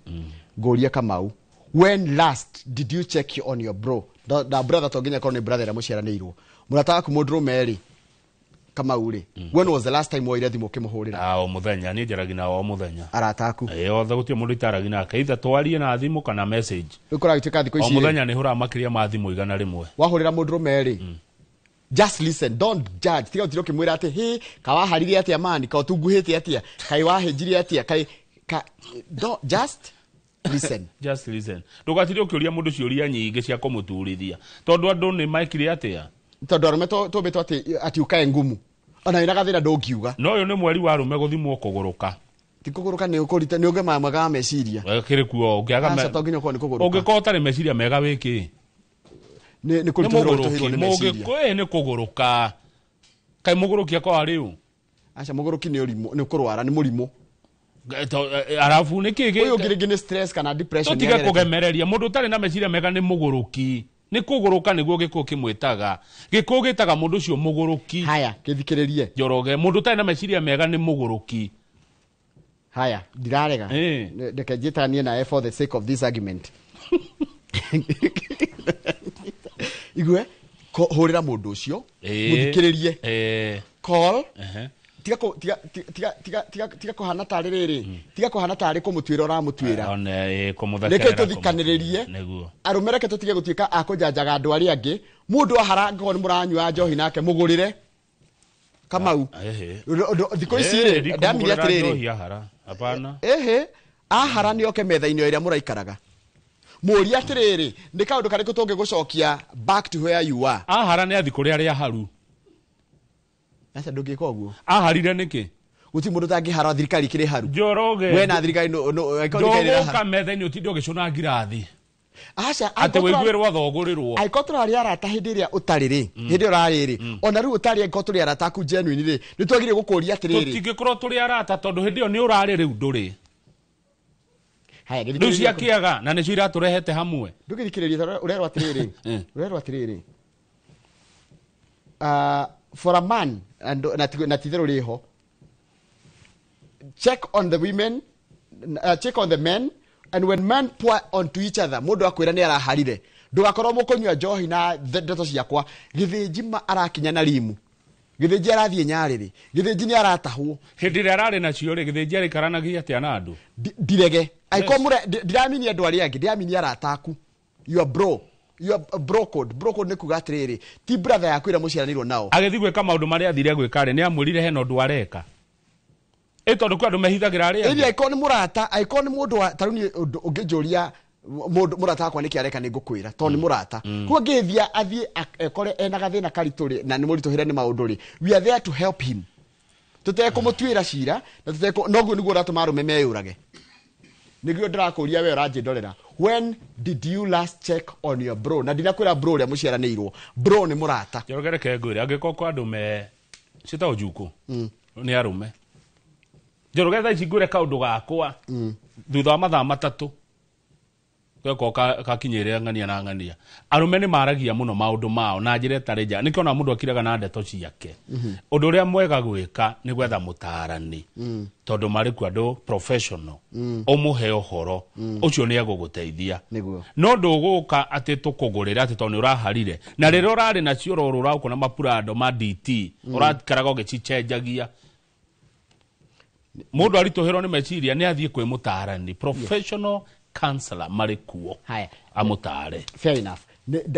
Ngũrie Kamau, when last did you check on your bro? Da brother, to nginya korwo nĩ brother ĩrĩa mũciaranĩirwo, mũrata waku mũndũrũme rĩ, Kamau rĩ, when was the last time woire thimũ ũkĩmũhũrĩra? Ah, o mũthenya, niĩ njaragia nao o mũthenya. Arata aku? Ĩ, othe, gũtirĩ mũndũ itaragia nake, either twarie na thimũ kana message. Rĩu kũragĩtuĩka thikũ O ici rĩ, mũthenya nĩ hũraga makĩria ma thimũ 100. Wahũrĩra mũndũrũme rĩ, just listen, don't judge. Tiga ũtire ũkĩmwĩra atĩ hĩ kawaharire atĩa mani, ka ũtunguhĩte atĩa, kaĩ wahĩnjire atĩa, kaĩ ka, don't, just listen. Just listen, ndũgatire ũkĩũria mũndũ ciũria nyingĩ cia kũmũturithia, tondũ andũ nĩ mekire atĩa? Tondũ arũme tũmbĩtwo atĩ ũkae ngumu, ona wĩna gathĩna ndũngiuga. No ũyũ nĩ mweri wa arũme gũthimwo kũgũrũka. Ti kũgũrũka, nĩ ũkũrita nĩ ũgima mwega wa meciria. Kĩrĩ kuo ũngĩaga Aca, to nginya ũkorwo nĩ kũgũrũka. Ũngĩkorwo ũtarĩ meciria mega wĩkĩ? Nĩ nĩ kũritũhĩrwo, ũritũhĩirwo mũgũrũki. Nĩ meciria. Mũgĩ nĩ kũgũrũka, kaĩ mũgũrũki akorwa rĩu? Aca, mũgũrũki nĩ ũrimũ, nĩ kũrwara, nĩ mũrimũ. Arabu nĩ kĩ? Ũyũ ũngĩ rĩngĩ nĩ stress kana depression. Tũtige nĩagerete. Kũgemereria mũndũ ũtarĩ na meciria mega nĩ mũgũrũki, nĩ kũgũrũka nĩguo gĩkũyũ kĩmwĩtaga, gĩkũyũ gĩtaga mũndũ ũcio mũgũrũki. Haya, kĩthikĩrĩrie. Njoroge, mũndũ ũtarĩ na meciria mega nĩ mũgũrũki. Haya, ndirarega. Reke njĩtanie nawe for the sake of this argument. Igue, hũrĩra mũndũ ũcio, mũthikĩrĩrie, call. Tiga tiga tiga tiga tiga tiga kũhana tarĩ rĩrĩ, tiga kũhana tarĩ kũmũtuĩra ũramũtuĩra. One, kũmũthekerera. Reke tũthikanĩrĩrie. Nĩguo. Arũme, reke tũtige gũtuĩka a kũjanjaga andũ arĩa angĩ. Mũndũ ahara, ngorwo nĩ mũranyua njohi nake, mũgũrĩre, Kamau. Thikũ ici rĩ, ndamire ndikũmũgũrĩra atĩrĩrĩ. Njohi ahara, hapana. Ĩhĩ, ahara nĩ oke metha-inĩ o ĩrĩa mũraikaraga, mũrie atĩrĩrĩ, nĩ kaũndũ karĩkũ tũngĩgũcokia back to where you are? Ahara nĩ athi kũrĩa arĩa haru. Aca, ndũngĩka ũguo. Aharire nĩkĩ? Gũtirĩ mũndũ ũtangĩhara, thirikari ikĩrĩ haru. Njoroge, we na thirikari angĩkorwo thirikari ĩrahara. Ndũgũka metha-inĩ ũtinde ũgĩcũna ngirathi aca, atĩ wĩiguĩrwo thogũrĩrwo. Angĩkorwo tũrarĩ arata hĩndĩ ĩrĩa ũtarĩ rĩ, hĩndĩ ĩrĩa ũrarĩ rĩ, ona rĩu ũtarĩ, angĩkorwo tũrĩ arata aku genuine rĩ, nĩ twagĩrĩire gũkũria atĩrĩrĩ. Tũtingĩkorwo tũrĩ arata, tondũ hĩndĩ ĩyo nĩ ũrarĩ, rĩu ndũrĩ. Haya, rĩu gĩthikĩrĩrie. cia kĩaga na nĩcio iratũrehete hamwe. Ndũgĩthikĩrĩrie tondũ ũrerwo atĩrĩrĩ, ũrerwo atĩrĩrĩ, for a man and, na titherũ rĩho, check on the women, check on the men, and when men pour onto each other, mũndũ akwĩra nĩ araharire, ndũgakorwo mũkũnyua njohi na ndeto ciakwa, gĩthĩnji ma arakinya na rimu, gĩthĩnji arathiĩ nyarĩrĩ, gĩthĩnji nĩ aratahwo. Hĩndĩ ĩrĩa ararĩ nacio rĩ, gĩthĩnji arĩkaranagia atĩa na andũ? Ndirege angĩkorwo ndiramini andũ arĩa angĩ, ndiramini arata aku, your bro, your bro code. Bro code nĩ kuga atĩrĩrĩ, ti brother yaku ĩrĩa mũciaranĩirwo nao. Agĩthiĩ gwĩka maũndũ marĩa athire gwĩka rĩ, nĩ amwĩrire hena ũndũ areka? Ĩ tondũ kwĩ andũ mehithagĩra arĩa ĩni angĩ. Angĩkorwo nĩ mũrata, angĩkorwo nĩ mũndũ wa tarĩu niĩ, ũndũ ũngĩnjũria mũndũ mũrata wakwa nĩkĩ areka, nĩ ngũkwĩra tondũ nĩ mũrata. Koguo ngĩthia athiĩ ekore ena gathĩna karitũ rĩ, na nĩ mũritũhĩre nĩ maũndũ rĩ, we are there to help him, tũtekũmũtuĩra cira na tũtekũ noguo nĩguo ũratũma arũme meyũrage. Nĩguo ndĩrakũria we ũranjĩndorera, when did you last check on your bro? Na ndinakwĩra bro ũrĩa mũciaranĩirwo, bro nĩ mũrata. Njoroge, reke ngwĩre, angĩkorwo kwa andũ me ciĩtagwo njukũ nĩ arũme, Njoroge, thaa ici ngwĩre kaũndũ gakwa, thutha wa mathaa 3 gekorwo kakinyĩrĩra ng'ania na ng'ania. Arũme nĩ maragia mũno maũndũ mao na njĩra ĩtarĩ njega, nĩkĩo ona mũndũ akiraga na ndeto ciake. Ũndũ ũrĩa mwega gwĩka nĩ gwetha mũtaarani, tondũ marĩ kuo andũ professional, ũmũhe ũhoro ũcio, nĩ egũgũteithia. No ndũgũka atĩ tũkũgũrĩre atĩ tondũ nĩ ũraharire, na rĩrĩa ũrarĩ nacio ũrorũra ũkona mapurando ma DT ũraikaraga ũgĩcicenjagia. Mũndũ aritũhĩrwo nĩ meciria, nĩ athiĩ kwĩ mũtaarani, professional counselor marĩ kuo. Haya. Amũtaare. Fair enough.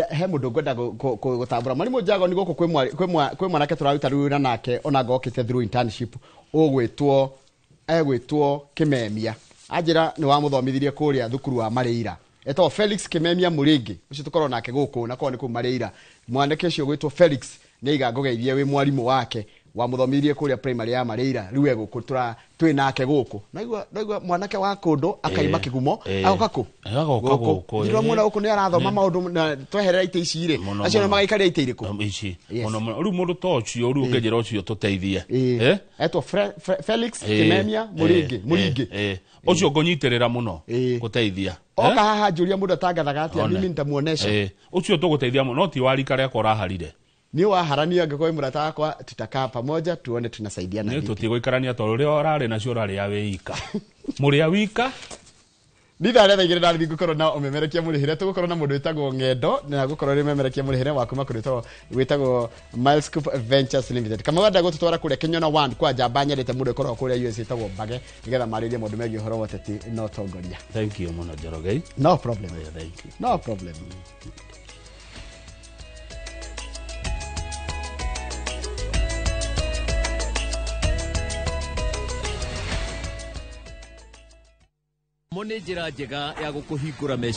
He mũndũ ngwenda gũtambũra, mwarimũ Njago, nĩ gũkũ kwĩ mwanake tũraruta rĩu wĩra nake, ona ngokĩte through internship, ũgwĩtwo egwĩtwo Kĩmemia. Anjĩra nĩ wamũthomithirie kũrĩa thukuru wa Marĩira, etagwo Felix Kĩmemia Mũrĩngĩ. Ũcio tũkorwo nake gũkũ na korwo nĩ kũu Marĩira. Mwanake ũcio ũgwĩtwo Felix nĩ aiga ngũgeithie wĩ mwarimũ wake. Wamũthomithirie kũrĩa primary ya Mareira, rĩu e gũkũ twĩ nake gũkũ. Naigua mwanake wa kũndũ akaima kĩgumo agoka kũ? Agoka gũkũ. Ndĩramuona gũkũ nĩ arathoma maũndũ na tweherera itĩ ici rĩ, acio nĩ magaikaria itĩ irĩkũ? Ici mũno mũno. Rĩu mũndũ ta ũcio rĩu ũkĩnjĩra ũcio tũteithie. Etwo Felix Kimemia Mũringĩ. Mũringĩ. Ũcio ngũnyitĩrĩra mũno gũteithia. Oka haha njũria mũndũ atangathaga atĩa, mimi nitamuonesha. Ũcio tũgũteithia mũno, no ti wa rika rĩakwa ũraharire. Ni waharania angĩkorwo wĩ mũrata wakwa, tutakaa pamoja tuone tunasaidiana vipi. Nĩ tũtigũikarania tondũ ũrĩa ũrarĩ nacio ũrarĩa wĩ ika. Mũrĩa wika. Nĩ thaa rĩa 2:30 ngũkorwo na ũmemerekia mũrĩhĩre, tũgũkorwo na mũndũ wĩtagwo Ng'endo na gũkorwo rĩ ũmemerekia mũrĩhĩre wa kuma kũrĩ wĩtagwo Miles Scoop Ventures Limited. Kamau enda gũtũtwara kũrĩa Kĩnyona One kwa njamba nyendete mũndũ ĩkoragwo kũrĩa US ĩtagwo Mbage, nĩgetha marĩrie maũndũ megiĩ ũhoro wa ũteti na ũtongoria. Thank you mũno Njoroge. No problem. Yeah, thank you. No problem. Mo nĩ njĩra njega ya gũkũhingũra meciria.